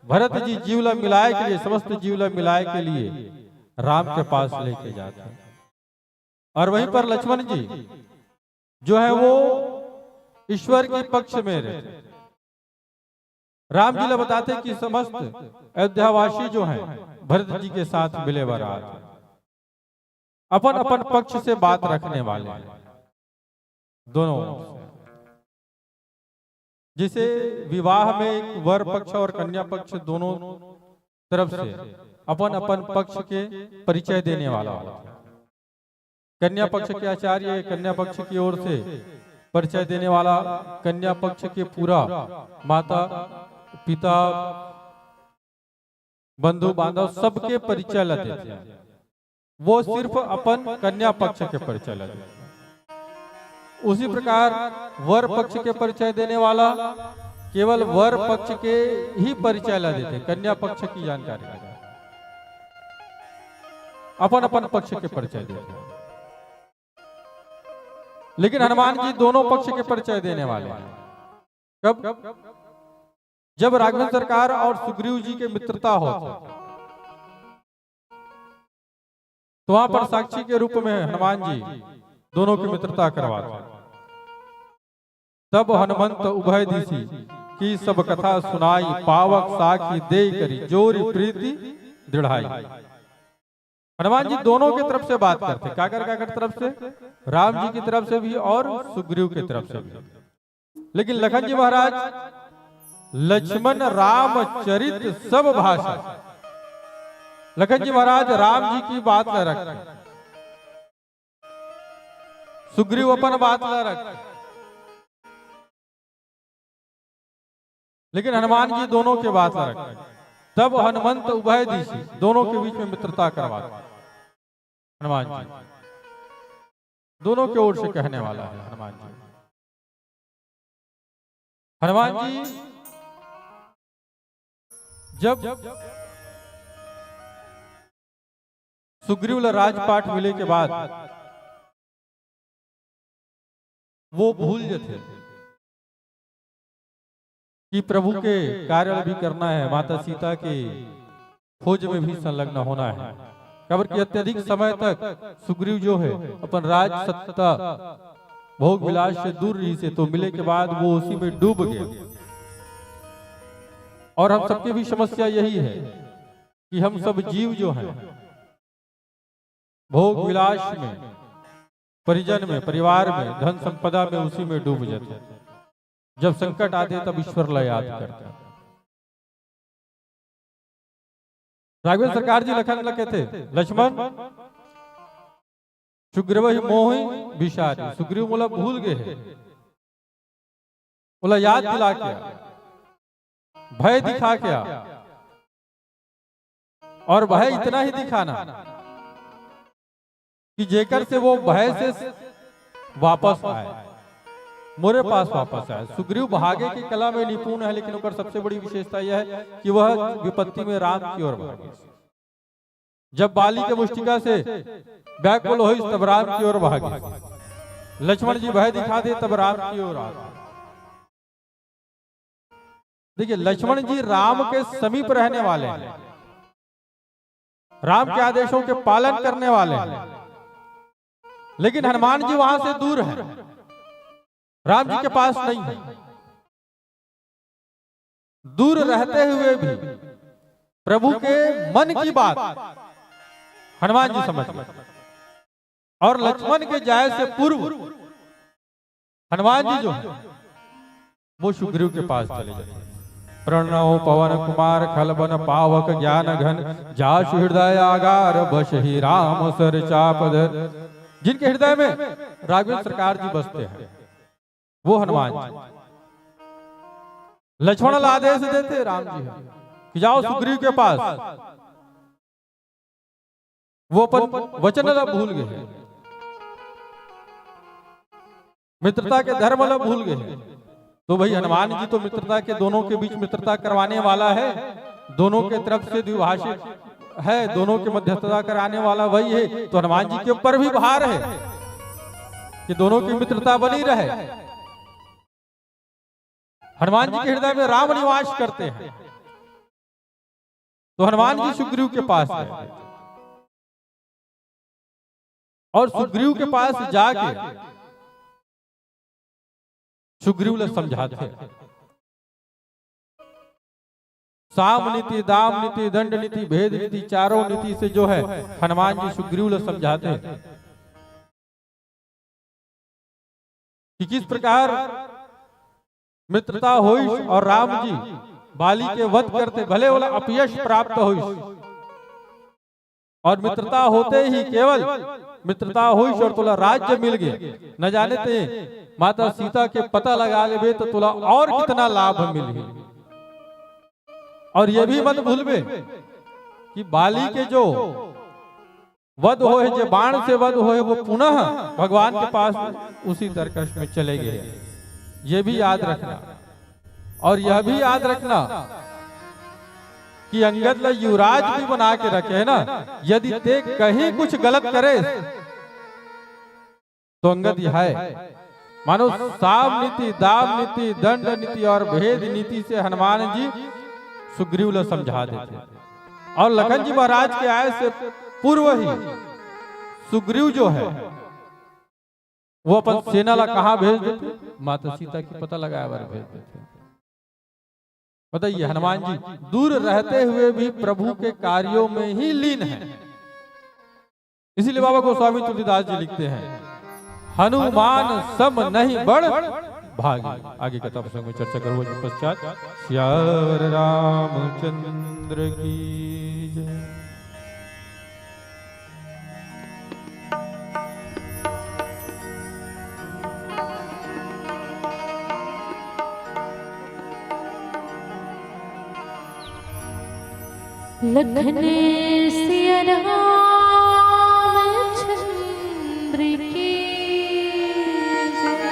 भरत जी जीव ला मिलाए के लिए, समस्त जीव ला मिलाए के लिए राम के पास लेके जाते हैं। और वहीं पर लक्ष्मण जी जो है वो ईश्वर के पक्ष में रहते, राम जी ला बताते कि समस्त अयोध्यावासी जो हैं भरत जी के साथ मिले बर आत हैं, अपन अपन पक्ष से बात रखने वाले हैं दोनों। जैसे विवाह में एक वर पक्ष और कन्या पक्ष दोनों तरफ से अपन अपन पक्ष के परिचय देने वाला होता है। कन्या पक्ष के आचार्य कन्या पक्ष की ओर से परिचय देने वाला, कन्या पक्ष के पूरा माता पिता बंधु बांधव सबके परिचय ला देते हैं। वो सिर्फ अपन कन्या पक्ष के परिचय ला देते हैं। उसी प्रकार वर पक्ष के परिचय देने वाला केवल वर पक्ष के ही परिचय ला देते हैं, कन्या पक्ष की जानकारी नहीं। अपन अपन पक्ष के परिचय देते हैं। लेकिन हनुमान जी दोनों पक्ष के परिचय देने वाले हैं। कब? जब राघवेंद्र सरकार और सुग्रीव जी के मित्रता हो, तो वहां पर साक्षी के रूप में हनुमान जी दोनों की मित्रता करवाते। तब हनुमंत उभय दिशि की सब कथा सुनाई, पावक साखी देई करी जोरि प्रीति दृढ़ाई। हनुमान जी दोनों की तरफ से बात करते, काकर काकर तरफ से, राम जी की तरफ से भी और सुग्रीव की तरफ से भी। लेकिन लखन जी महाराज लक्ष्मण राम चरित सब भाषा, लखन जी महाराज राम जी की बात ला रखते, सुग्रीव अपन बात ला रखते, लेकिन हनुमान जी दोनों के बात ला रखते। तब हनुमंत उभय दिशि दोनों के बीच में मित्रता करवाते। हनुमान जी दोनों के ओर से कहने वाला है हनुमान जी। हनुमान जी जब सुग्रीव ला राजपाट मिले के बाद वो भूल जथे कि प्रभु के कार्य भी करना है, माता सीता के खोज में भी संलग्न होना है। काबर कि अत्यधिक समय तक सुग्रीव जो है अपन राज सत्ता भोग विलास से दूर रहिसे, तो मिले के बाद वो उसी में डूब गए। और हम सबके भी समस्या यही है कि हम सब जीव जो हैं भोग विलास में परिजन में, परिवार में, धन संपदा में, उसी में डूब जाथे। जब संकट आथे, तब ईश्वर ला याद करथे। राघवेंद्र सरकार जी लखन ला कथे, "लक्ष्मण, सुग्रीव ही मोहि बिसारी।" सुग्रीव मोला भूल गे हे, ओला याद दिला के आ, भय दिखा के आ, और भय इतना ही दिखाना कि जेकर से वो भय से वापस आए, मोरे पास वापस आए। सुग्रीव भागे के कला में निपुण है, लेकिन ओकर सबसे बड़ी विशेषता यह है कि वह विपत्ति में राम की ओर भागे। जब बाली के मुष्टिका से व्याकुल होइस, तब राम की ओर भागे। लक्ष्मण जी भय दिखा दे, तब राम की ओर आ। देखिए, लक्ष्मण जी राम के समीप रहने वाले हैं, राम के आदेशों के पालन करने वाले हैं, लेकिन हनुमान जी वहां से दूर हैं, राम जी के पास नहीं है। दूर रहते हुए भी प्रभु के मन की बात हनुमान जी समझ गए, और लक्ष्मण के जाए से पूर्व हनुमान जी जो है, वो सुग्रीव के पास चले जाते हैं। प्रणव पवन कुमार खल बन पावक ज्ञान घन, जासु हृदय आगार बसहि राम सर चाप धर। जिनके हृदय में राघवेंद्र सरकार जी बसते हैं, वो हनुमान जी। लक्ष्मण ला आदेश देते राम जी ह कि जाओ सुग्रीव के पास, वो अपन वचन ला भूल गए हैं, मित्रता के धर्म ला भूल गए हैं। तो भाई, हनुमान जी तो मित्रता के, दोनों के बीच मित्रता करवाने वाला है, दोनों के तरफ से द्विभाषिक है, दोनों के मध्यस्थता कराने वाला वही है। तो हनुमान जी के ऊपर भी भार है कि दोनों की मित्रता बनी रहे। हनुमान जी के हृदय में राम निवास करते हैं, तो हनुमान जी सुग्रीव के पास गए और सुग्रीव के पास जाके सुग्रीव ला समझाते हैं, साम नीति, दाम नीति, दंड नीति, भेद नीति, चारों नीति से जो है, हनुमान जी सुग्रीव ला समझाते हैं कि किस प्रकार मित्रता होइस और राम जी बाली के वध करते, भले ओला अपयश प्राप्त होइस और मित्रता होते ही केवल मित्रता होइस और तोला राज्य मिल गए, न जाने ते माता सीता के पता लगा लेबे तो तोला और कितना लाभ मिलही। और ये भी मत भूलबे कि बाली के जो वध होए, जे बाण से वध होए, वो पुनः भगवान के पास उसी तरकश में चले गए। ये भी याद रखना, और यह भी याद रखना कि अंगद ला युवराज भी बना के रखे है ना, यदि ते कहीं कुछ गलत करे तो अंगद यह है, मानो साम नीति, दाम नीति, दंड नीति और भेद नीति से हनुमान जी सुग्रीव ला समझा देते। और लखन जी महाराज के आए से पूर्व ही सुग्रीव जो है, वो अपन सेना ला कहाँ भेज देते? माता सीता की पता लगाए बर भेज देते। बताइए, हनुमान जी दूर रहते हुए भी प्रभु के कार्यों में ही लीन है। इसीलिए बाबा गोस्वामी तुलसीदास जी लिखते हैं, "हनुमान सम नहीं बड़ भागी।" आगे कथा प्रसंग में चर्चा करूंगा पश्चात। सियावर रामचंद्र की जय। लखन सिया रामचंद्र की जय।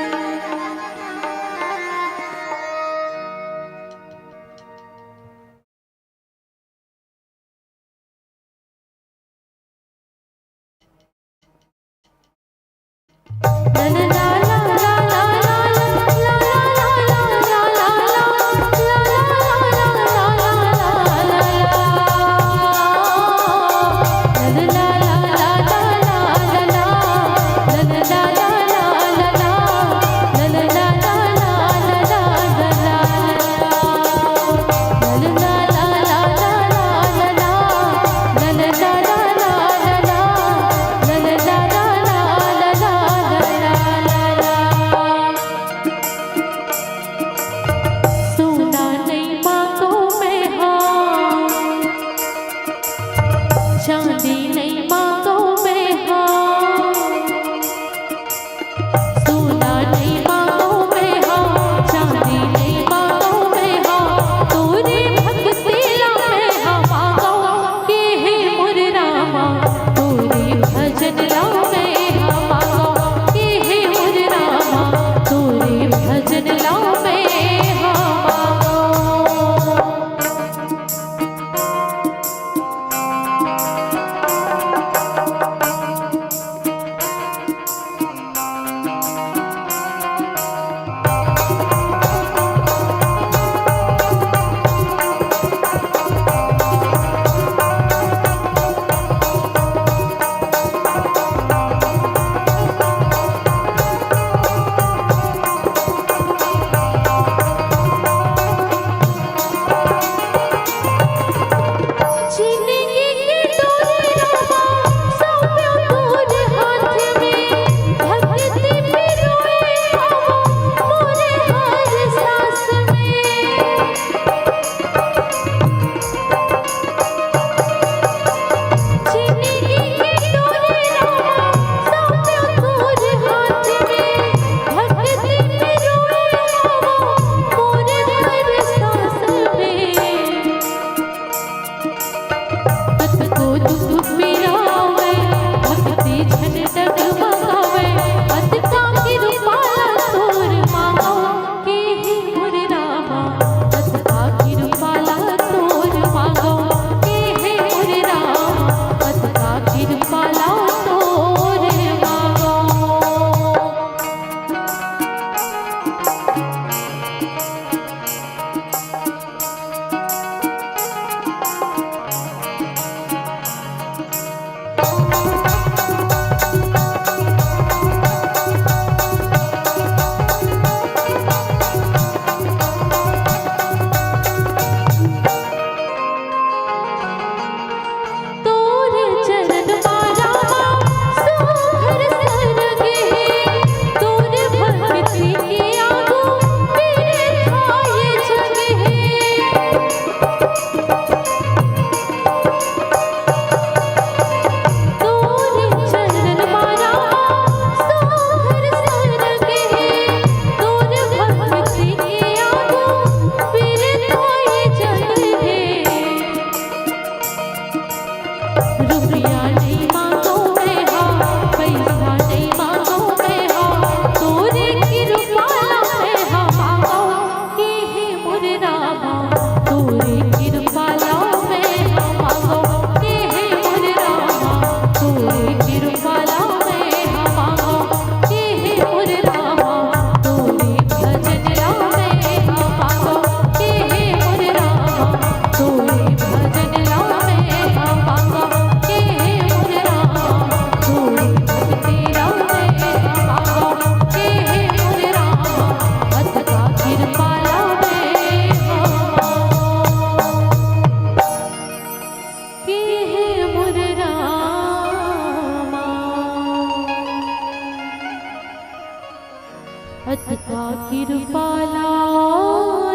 अतका किरपा ला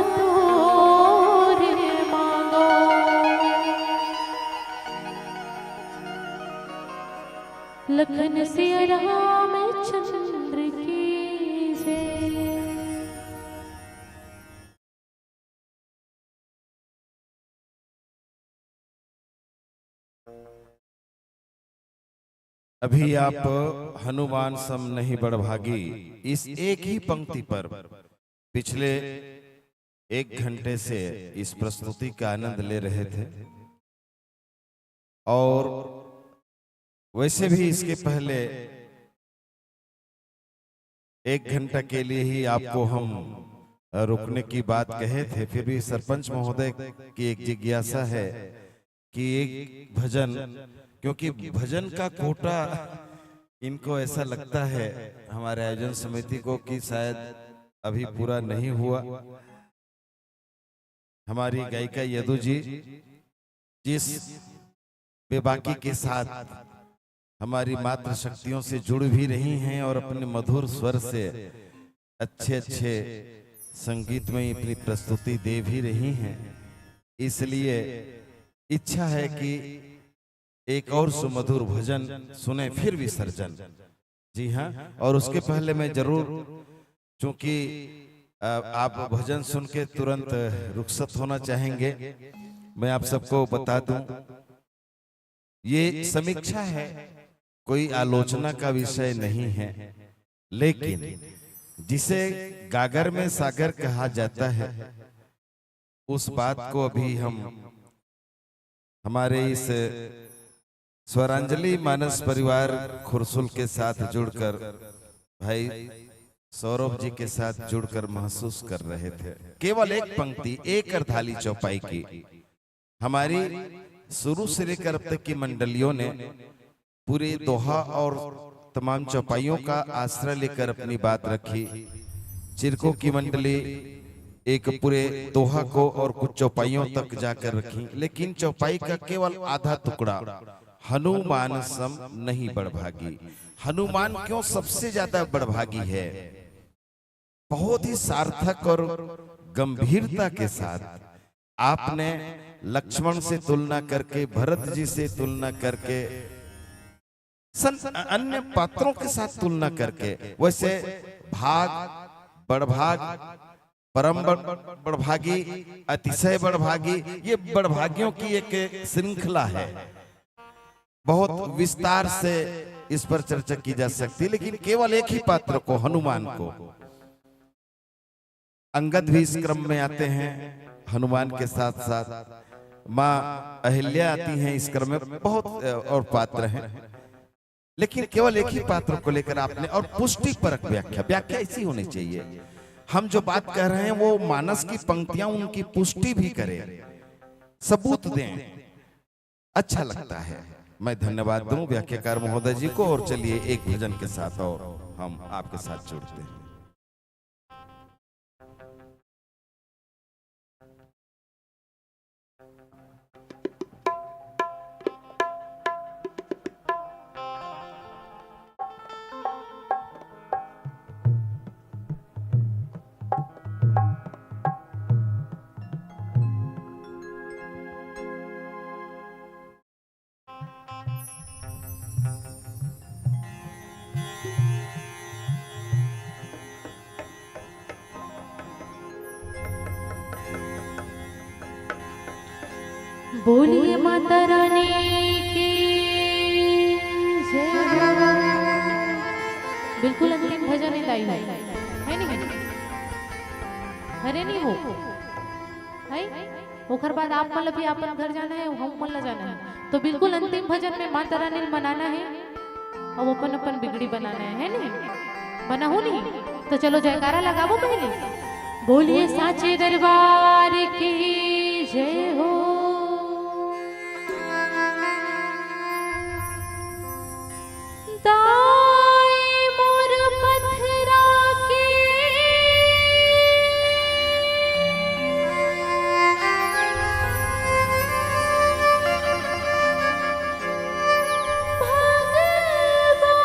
तोरे मांगो। लखन सिया रामचंद्र की जय। अभी आप हनुमान सम नहीं बड़भागी इस एक ही पंक्ति पर पिछले एक घंटे से इस प्रस्तुति का आनंद ले रहे थे। और वैसे भी इसके पहले एक घंटा के लिए ही आपको हम, अ, रुकने की बात कहे थे, फिर भी सरपंच महोदय की एक जिज्ञासा है कि एक भजन, क्योंकि भजन का कोटा इनको ऐसा लगता है हमारे आयोजन समिति को कि शायद अभी पूरा नहीं हुआ। हमारी गायिका यदु जी जिस बेबाकी के साथ हमारी मातृ शक्तियों से जुड़ भी रही हैं और अपने मधुर स्वर से अच्छे अच्छे संगीत में अपनी प्रस्तुति दे भी रही हैं, इसलिए इच्छा है कि एक और सुमधुर भजन सुने, फिर विसर्जन। जी हाँ, और उसके पहले मैं जरूर, चूंकि, अ, आप भजन सुन के तुरंत रुखसत होना चाहेंगे, मैं आप सबको बता दूं, ये समीक्षा है, कोई आलोचना का विषय नहीं है, लेकिन जिसे गागर में सागर कहा जाता है, उस बात को अभी हम हमारे इस स्वरांजलि मानस परिवार खुरसुल के साथ जुड़कर भाई सौरभ जी के साथ जुड़कर महसूस कर रहे थे। केवल एक पंक्ति, एक अर्धाली चौपाई की हमारी शुरू से लेकर अब तक की मंडलियों ने पूरे दोहा और तमाम चौपाइयों का आश्रय लेकर अपनी बात रखी। चिरकों की मंडली एक पूरे दोहा को और कुछ चौपाइयों तक जाकर रखी, लेकिन चौपाई का केवल आधा टुकड़ा, हनुमान सम नहीं बड़भागी। हनुमान क्यों सबसे ज्यादा बड़भागी है? बहुत ही सार्थक और गंभीरता के साथ आपने लक्ष्मण से तुलना करके, भरत जी से तुलना करके, सं-, अन्य पात्रों के साथ तुलना करके, वैसे भाग, बड़भाग, परम बड़-, बड़भागी, अतिशय बड़भागी, ये बड़भागियों की एक श्रृंखला है। बहुत विस्तार से इस पर चर्चा की जा सकती है, लेकिन केवल एक ही पात्र को, हनुमान को, अंगद भी इस क्रम में आते हैं, हनुमान के साथ साथ माँ अहिल्या आती हैं इस क्रम में, बहुत, अ, और पात्र हैं, लेकिन केवल एक ही पात्र को लेकर आपने, और पुष्टि परक व्याख्या, व्याख्या ऐसी होनी चाहिए। हम जो बात कह रहे हैं वो मानस की पंक्तियां उनकी पुष्टि भी करें, सबूत दें, अच्छा लगता है। मैं धन्यवाद दूं व्याख्याकार महोदय जी को, और चलिए एक भजन के साथ और हम आपके साथ जुड़ते हैं। बोलिए माता रानी की जय। बिल्कुल अंतिम भजन है दाई, है नहीं? अरे नहीं हो, है? ओकर बाद आप मन ला भी अपन घर जाना है, हम मन ला जाना है। तो बिल्कुल अंतिम भजन में माता रानी ला मनाना है, अब अपन अपन बिगड़ी बनाना है, है नहीं? बनाहू नहीं? तो चलो जयकारा लगाबो पहले। बोलिए साचे दरबार की जय हो। दाई मोर पथरा के भगवान।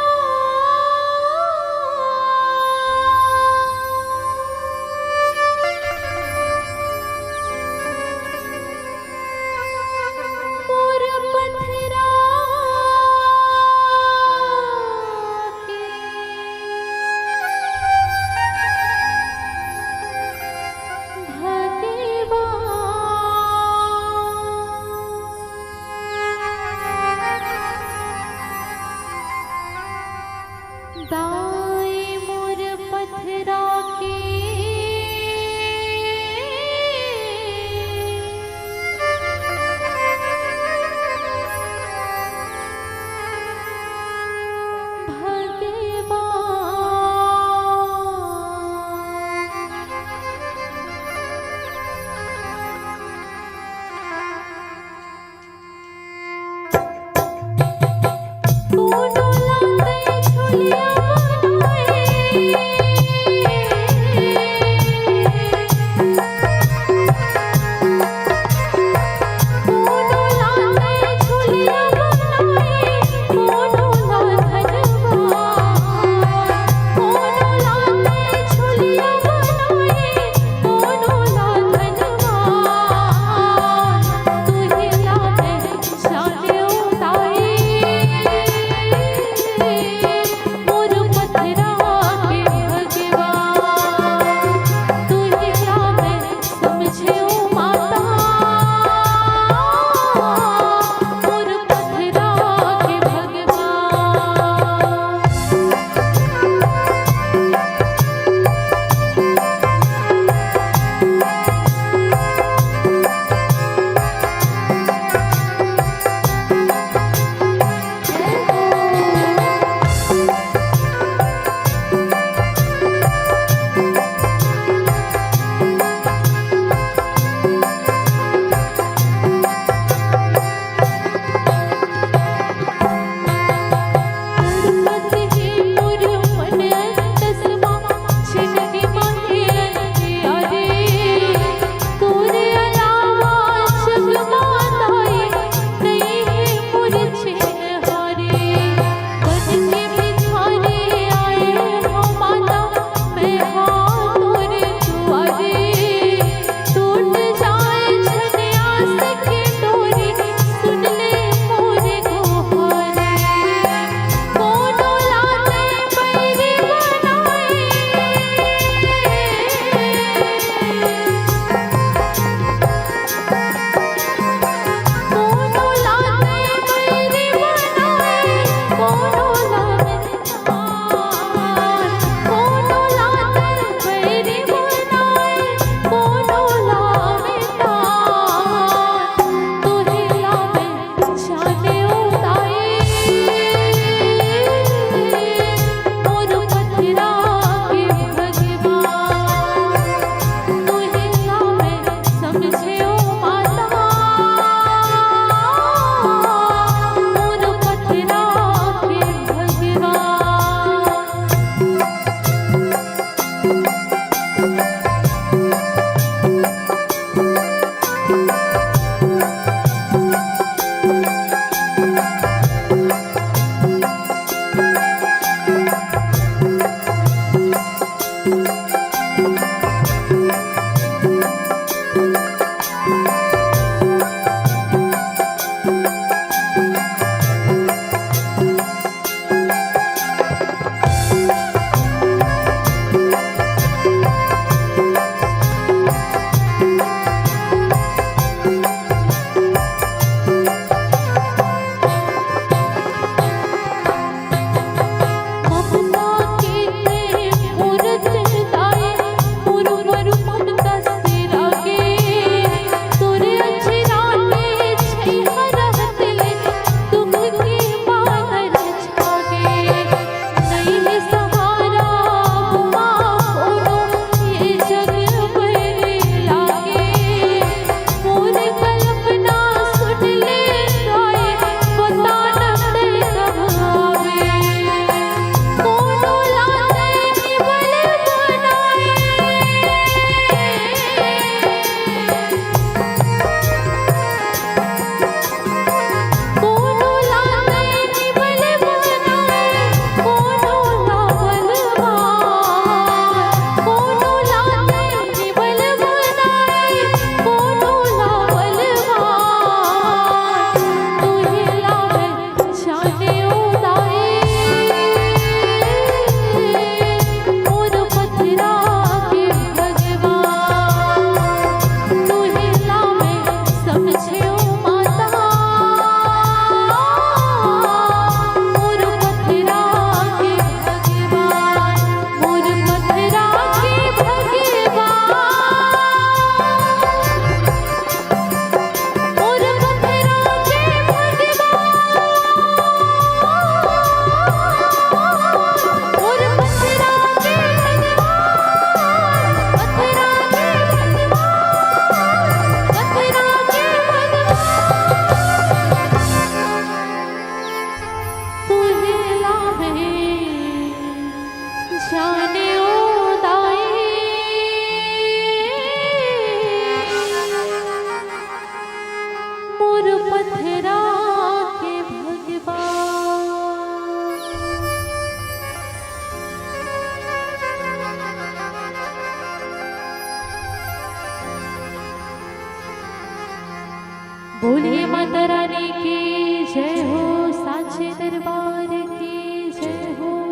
बोलिए माता रानी की जय हो, साचे दरबार की जय हो।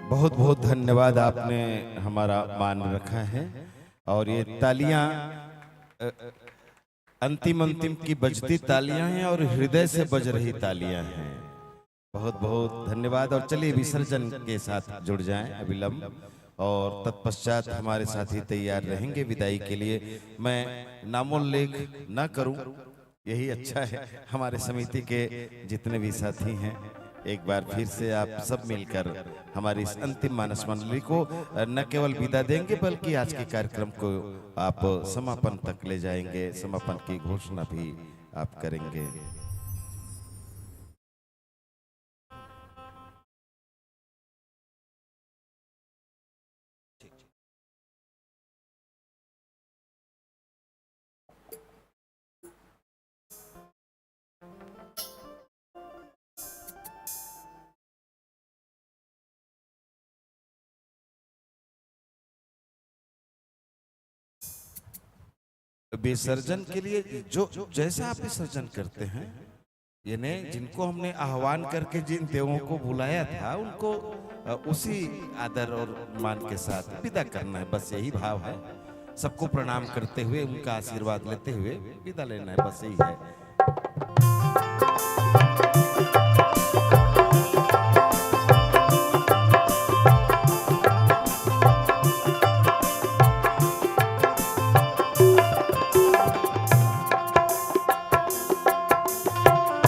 बहुत बहुत धन्यवाद, आपने हमारा मान रखा है। और ये तालियां, अ, अंतिम अंतिम की बजती तालियां हैं और हृदय से बज रही तालियां हैं। बहुत बहुत धन्यवाद। और चलिए, विसर्जन के साथ जुड़ जाएं अविलंब, और तत्पश्चात हमारे साथी तैयार रहेंगे विदाई के लिए। मैं नामोल्लेख ना करूं, यही अच्छा है। हमारे समिति के जितने भी साथी हैं, एक बार फिर से आप सब मिलकर हमारी इस अंतिम मानस मंडली को, अ, न केवल विदा देंगे, बल्कि आज के कार्यक्रम को आप समापन तक ले जाएंगे, समापन की घोषणा भी आप करेंगे। विसर्जन के लिए जो जैसा आप विसर्जन करते हैं, यानी जिनको हमने आह्वान करके जिन देवों को बुलाया था, उनको, अ, उसी आदर और मान के साथ विदा करना है, बस यही भाव है। सबको प्रणाम करते हुए, उनका आशीर्वाद लेते हुए विदा लेना है, बस यही है।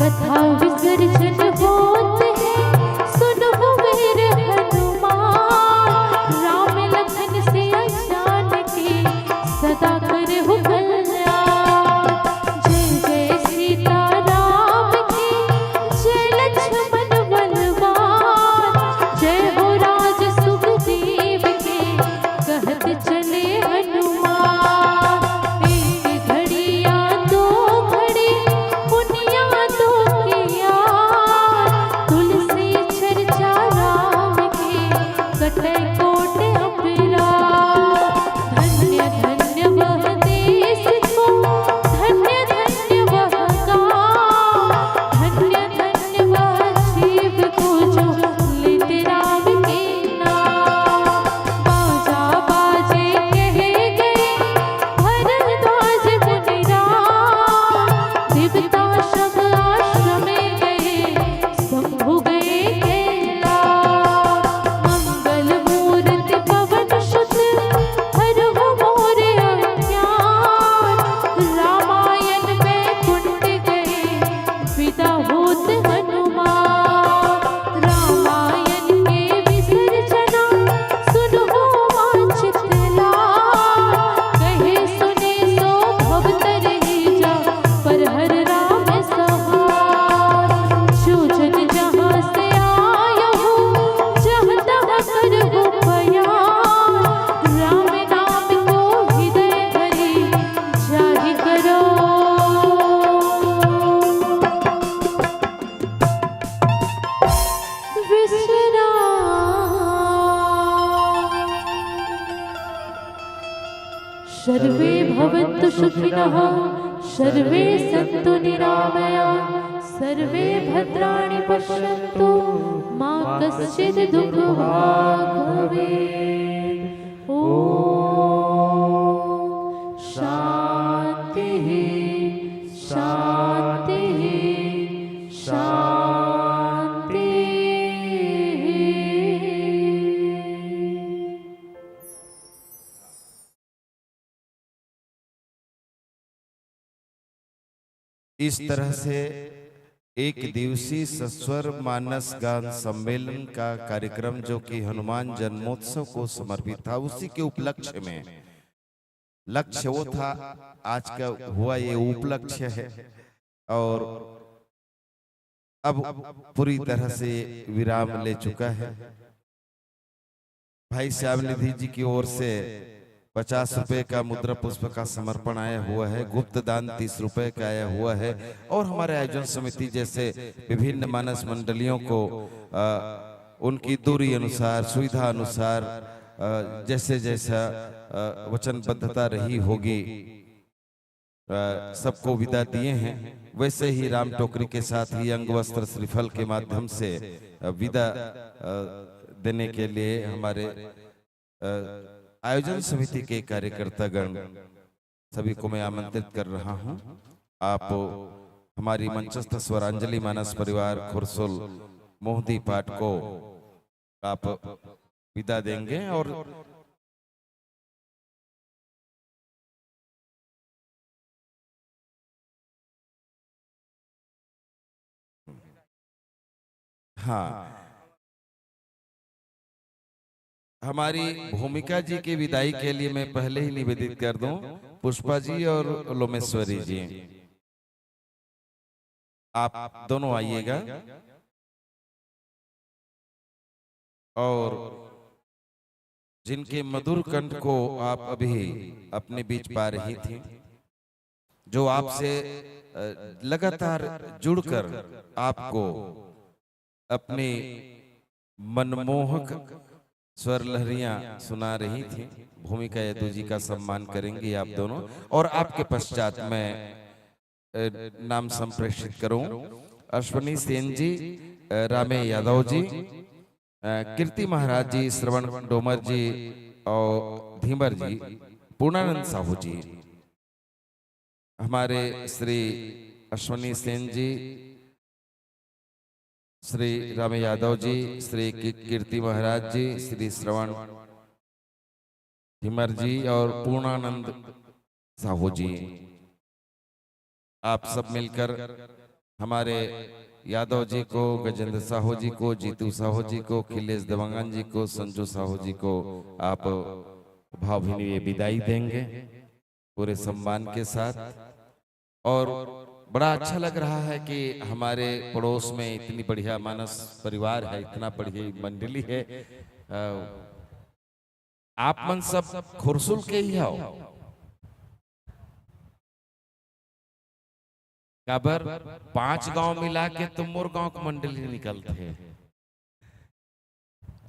कथा विसर्जन होत है, सुनो मेरे हनुमान। राम लखन सिया जानकी, सदा करहु कल्याण। जय जय सीता राम की, जय लक्ष्मण बलवान। जय हो राज सुग्रीव के, कहत चले हनुमान। एक घड़िया दो घड़ी पुनिया तो किया, तुलसी चर्चा राम की, कटे कोट अपराध। धन्य धन्य वह देश को, धन्य धन्य वह गाँव, धन्य धन्य वह जीव को जो लेते राम के नाम। बाजा बाजे कहे गए भरद्वाज मुनि राम, दिवता सब आश्रम गए शंभु गए कैलास। मंगल मूर्ति पवन सुत हरहु मोर अज्ञान। रामायण बैकुंठ गए विदा होत हनुमान। रामायण के विसर्जना सुनहु वांछित लाल। कहे सुने सो भव तरहि जा पर हर राम सहाय। जो जन जहाँ से आए हो, जहाँ तहाँ करहु प्रयाण। राम नाम को हृदय धरि जाहि करो विश्राम। सर्वे भवन्तु सुखिनः, सर्वे सन्तु निरामया, सर्वे भद्राणि पश्यन्तु, मा कश्चित् दुःख भाग् भवेत्। ॐ शान्तिः, शान्तिः, शान्तिः। इस तरह से एक दिवसीय सस्वर मानस गान सम्मेलन का कार्यक्रम, जो कि हनुमान जन्मोत्सव को समर्पित था, उसी के उपलक्ष्य में, लक्ष्य वो था, आज का हुआ ये उपलक्ष्य है, और अब पूरी तरह से विराम ले चुका है। भाई श्याम निधि जी की ओर से पचास रुपए का मुद्रा पुष्प का समर्पण आया हुआ है, गुप्त दान तीस रुपए का आया हुआ है, और हमारे आयोजन समिति जैसे विभिन्न मानस मंडलियों को, अ, उनकी दूरी अनुसार, सुविधा अनुसार, अ, जैसे जैसा, अ, वचनबद्धता रही होगी, अ, सबको विदा दिए हैं, वैसे ही राम टोकरी के साथ ही अंग वस्त्र श्रीफल के माध्यम से, अ, विदा, अ, देने के लिए हमारे, अ, आयोजन समिति के कार्यकर्तागण सभी को मैं आमंत्रित कर रहा हूं। आप हमारी मंचस्थ स्वरांजलि मानस परिवार खुरसुल मोहदी पाठ को आप विदा देंगे और हाँ, हमारी भूमिका जी की विदाई के लिए मैं पहले ही निवेदित कर दूं, पुष्पा जी और लोमेश्वरी जी, आप दोनों आइएगा। और जिनके मधुर कंठ को आप अभी अपने बीच पा रही थी, जो आपसे, अ, लगातार जुड़कर आपको अपनी मनमोहक स्वर लहरियां सुना रही थी। भूमिका यदु जी का सम्मान करेंगे आप दोनों। और आपके पश्चात मैं, अ, नाम संप्रेषित करूं, अश्विनी सेन जी, अ, रामे यादव जी, अ, कीर्ति महाराज जी, श्रवण डोमर जी और धीमर जी, पूर्णानंद साहू जी, हमारे श्री अश्विनी सेन जी, श्री रामे यादव जी, श्री की-, कीर्ति महाराज जी, श्री श्रवण धीमर जी और पूर्णानंद साहू जी, आप सब मिलकर हमारे यादव जी को, गजेंद्र साहू जी को, जीतू साहू जी को, अखिलेश देवांगन जी को, संजू साहू जी को आप भावभीनी विदाई देंगे पूरे सम्मान के साथ। और बड़ा अच्छा लग रहा है कि हमारे पड़ोस में इतनी बढ़िया मानस परिवार है, इतना बढ़िया मंडली है। अ, आप मन सब खुरसुल के ही हो? काबर, पांच गांव मिला के तुम मोर गांव के मंडली निकलते हैं।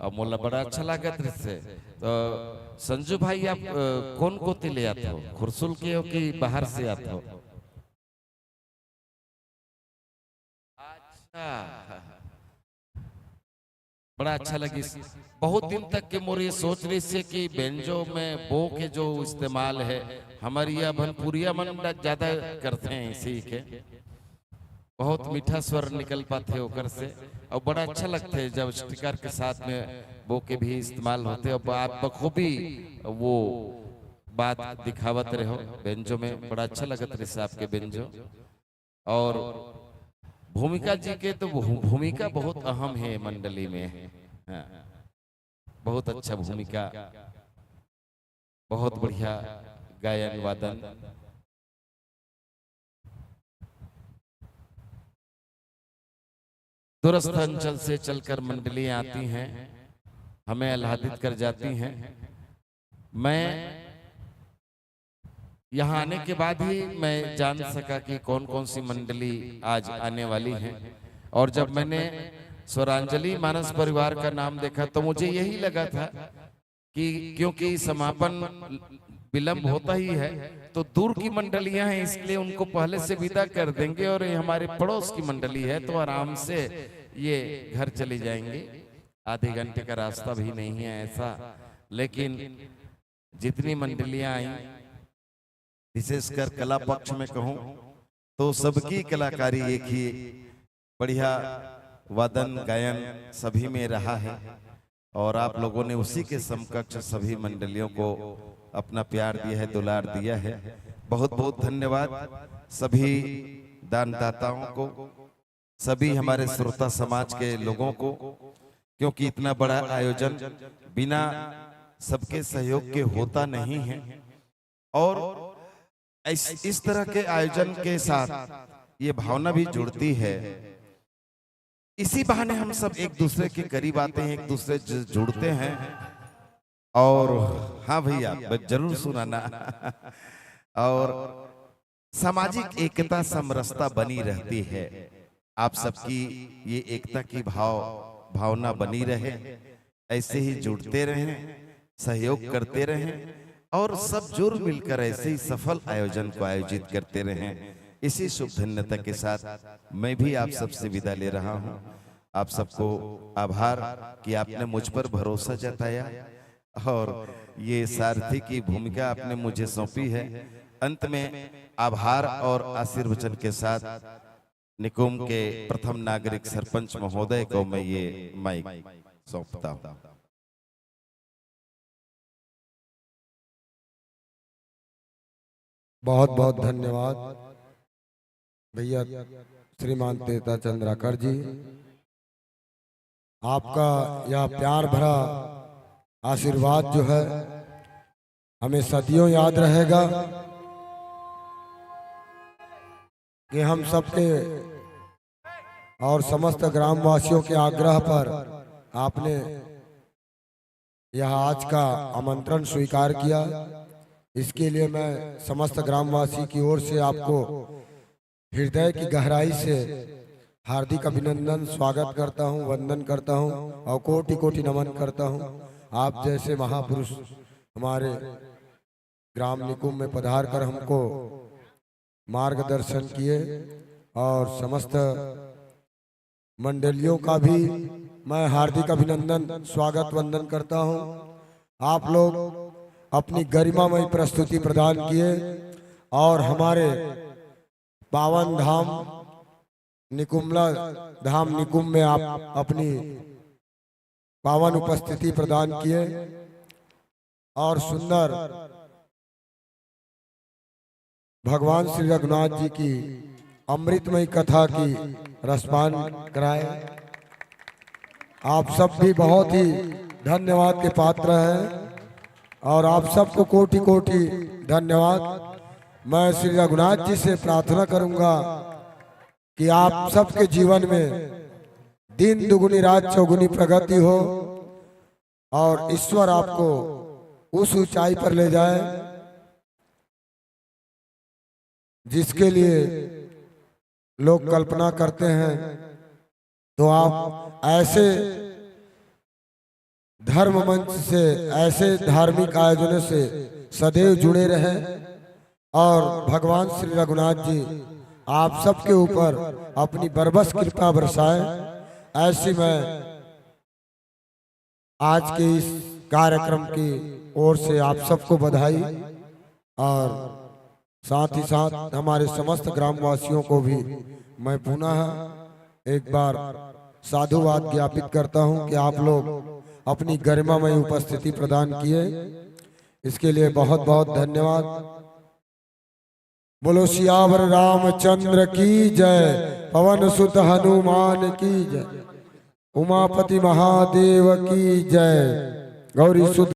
अब मोला बड़ा अच्छा लागत रिहिसे। तो संजू भाई, आप, अ, कौन कोती ले आत हो? खुरसुल के हो कि बाहर से आत हो? अच्छा, बड़ा अच्छा लगिस। बहुत दिन तक के मोर ये सोच रहिसे कि बेंजो में बो के जो इस्तेमाल है, हमर ये भनपुरिया मन ज्यादा करते हैं इसी के। बहुत मीठा स्वर निकल पाथे ओकर से, और बड़ा अच्छा लगथे जब स्पीकर के साथ में बो के भी इस्तेमाल होथे। अब आप बखूबी वो बात दिखावत रहे हो बेंजो में, बड़ा अच्छा लगत रहिसे आपके बेंजो। और भूमिका जी के तो भू-, भूमिका बहुत अहम है मंडली में। हाँ, बहुत अच्छा भूमिका, बहुत बढ़िया गायन वादन। दूरस्थ अंचल से चलकर मंडलियां आती हैं, हमें आह्लादित कर जाती हैं। मैं यहाँ आने के बाद ही मैं जान सका कि कौन कौन सी मंडली आज आने वाली हैं। और जब मैंने स्वरांजलि मानस परिवार का नाम देखा तो मुझे यही लगा था कि क्योंकि समापन विलंब होता ही है, तो दूर की मंडलियां हैं, इसलिए उनको पहले से विदा कर देंगे और ये हमारे पड़ोस की मंडली है, तो आराम से ये घर चले जाएंगे। आधे घंटे का रास्ता भी नहीं है ऐसा, लेकिन जितनी मंडलियां आई, विशेषकर कला पक्ष में कहूं तो सबकी कलाकारी एक ही बढ़िया वादन गायन सभी में रहा है और आप लोगों ने उसी के समकक्ष सभी मंडलियों को अपना प्यार दिया है, दुलार दिया है। बहुत बहुत धन्यवाद सभी दानदाताओं को, सभी हमारे श्रोता समाज के लोगों को, क्योंकि इतना बड़ा आयोजन बिना सबके सहयोग के होता नहीं है। और इस, इस तरह के आयोजन के साथ ये भावना भी जुड़ती है। इसी बहाने हम सब एक दूसरे के करीब आते हैं, एक दूसरे से जुड़ते हैं। और हाँ भैया, बस जरूर सुनाना। और सामाजिक एकता समरसता बनी रहती है। आप सबकी ये एकता की भाव, भावना बनी रहे, ऐसे ही जुड़ते रहें, सहयोग करते रहें। और सब जुड़ मिलकर ऐसे ही सफल आयोजन को आयोजित करते रहें। इसी शुभ धन्यता के साथ मैं भी आप सबसे विदा ले रहा हूं। आप सबको आभार कि आपने मुझ पर भरोसा जताया और ये सारथी की भूमिका आपने मुझे सौंपी है। अंत में आभार और आशीर्वचन के साथ निकुंभ के प्रथम नागरिक सरपंच महोदय को मैं ये माइक सौंपता हूं। बहुत बहुत धन्यवाद भैया, श्रीमान तीर्था चंद्राकर जी। आपका यह प्यार भरा आशीर्वाद जो है, हमें सदियों याद रहेगा कि हम सबके और समस्त ग्रामवासियों के आग्रह पर आपने यह आज का आमंत्रण स्वीकार किया। इसके लिए मैं समस्त ग्रामवासी की ओर से आपको हृदय की गहराई से हार्दिक अभिनंदन, स्वागत करता हूं, वंदन करता हूं और कोटि कोटि नमन करता हूं। आप जैसे महापुरुष हमारे ग्राम निकुंभ में पधार कर हमको मार्गदर्शन किए और समस्त मंडलियों का भी मैं हार्दिक अभिनंदन, स्वागत, वंदन करता हूं। आप लोग अपनी गरिमामय प्रस्तुति प्रदान किए और हमारे पावन धाम निकुंभला धाम निकुंभ में आप अपनी पावन उपस्थिति प्रदान किए और सुंदर भगवान श्री रघुनाथ जी की अमृतमयी कथा की रसपान कराए। आप सब भी बहुत ही धन्यवाद के पात्र हैं और आप सबको कोटि कोटि धन्यवाद। मैं श्री रघुनाथ जी से प्रार्थना करूंगा कि आप सबके जीवन में दिन दुगुनी रात चौगुनी प्रगति हो और ईश्वर आपको उस ऊंचाई पर ले जाए जिसके लिए लोग कल्पना करते हैं। तो आप ऐसे धर्म मंच से, ऐसे धार्मिक आयोजनों से सदैव जुड़े रहें और भगवान श्री रघुनाथ जी आप सबके ऊपर अपनी बरबस कृपा बरसाए। ऐसी मैं आज के इस कार्यक्रम की ओर से आप सबको बधाई और साथ ही साथ हमारे समस्त ग्रामवासियों को भी मैं पुनः एक बार साधुवाद ज्ञापित करता हूं कि आप लोग अपनी गरिमामय उपस्थिति प्रदान किए, इसके लिए बहुत बहुत धन्यवाद। बोलो सियावर रामचंद्र की जय, पवन सुत हनुमान की जय, उमापति महादेव की जय। गौरी सुत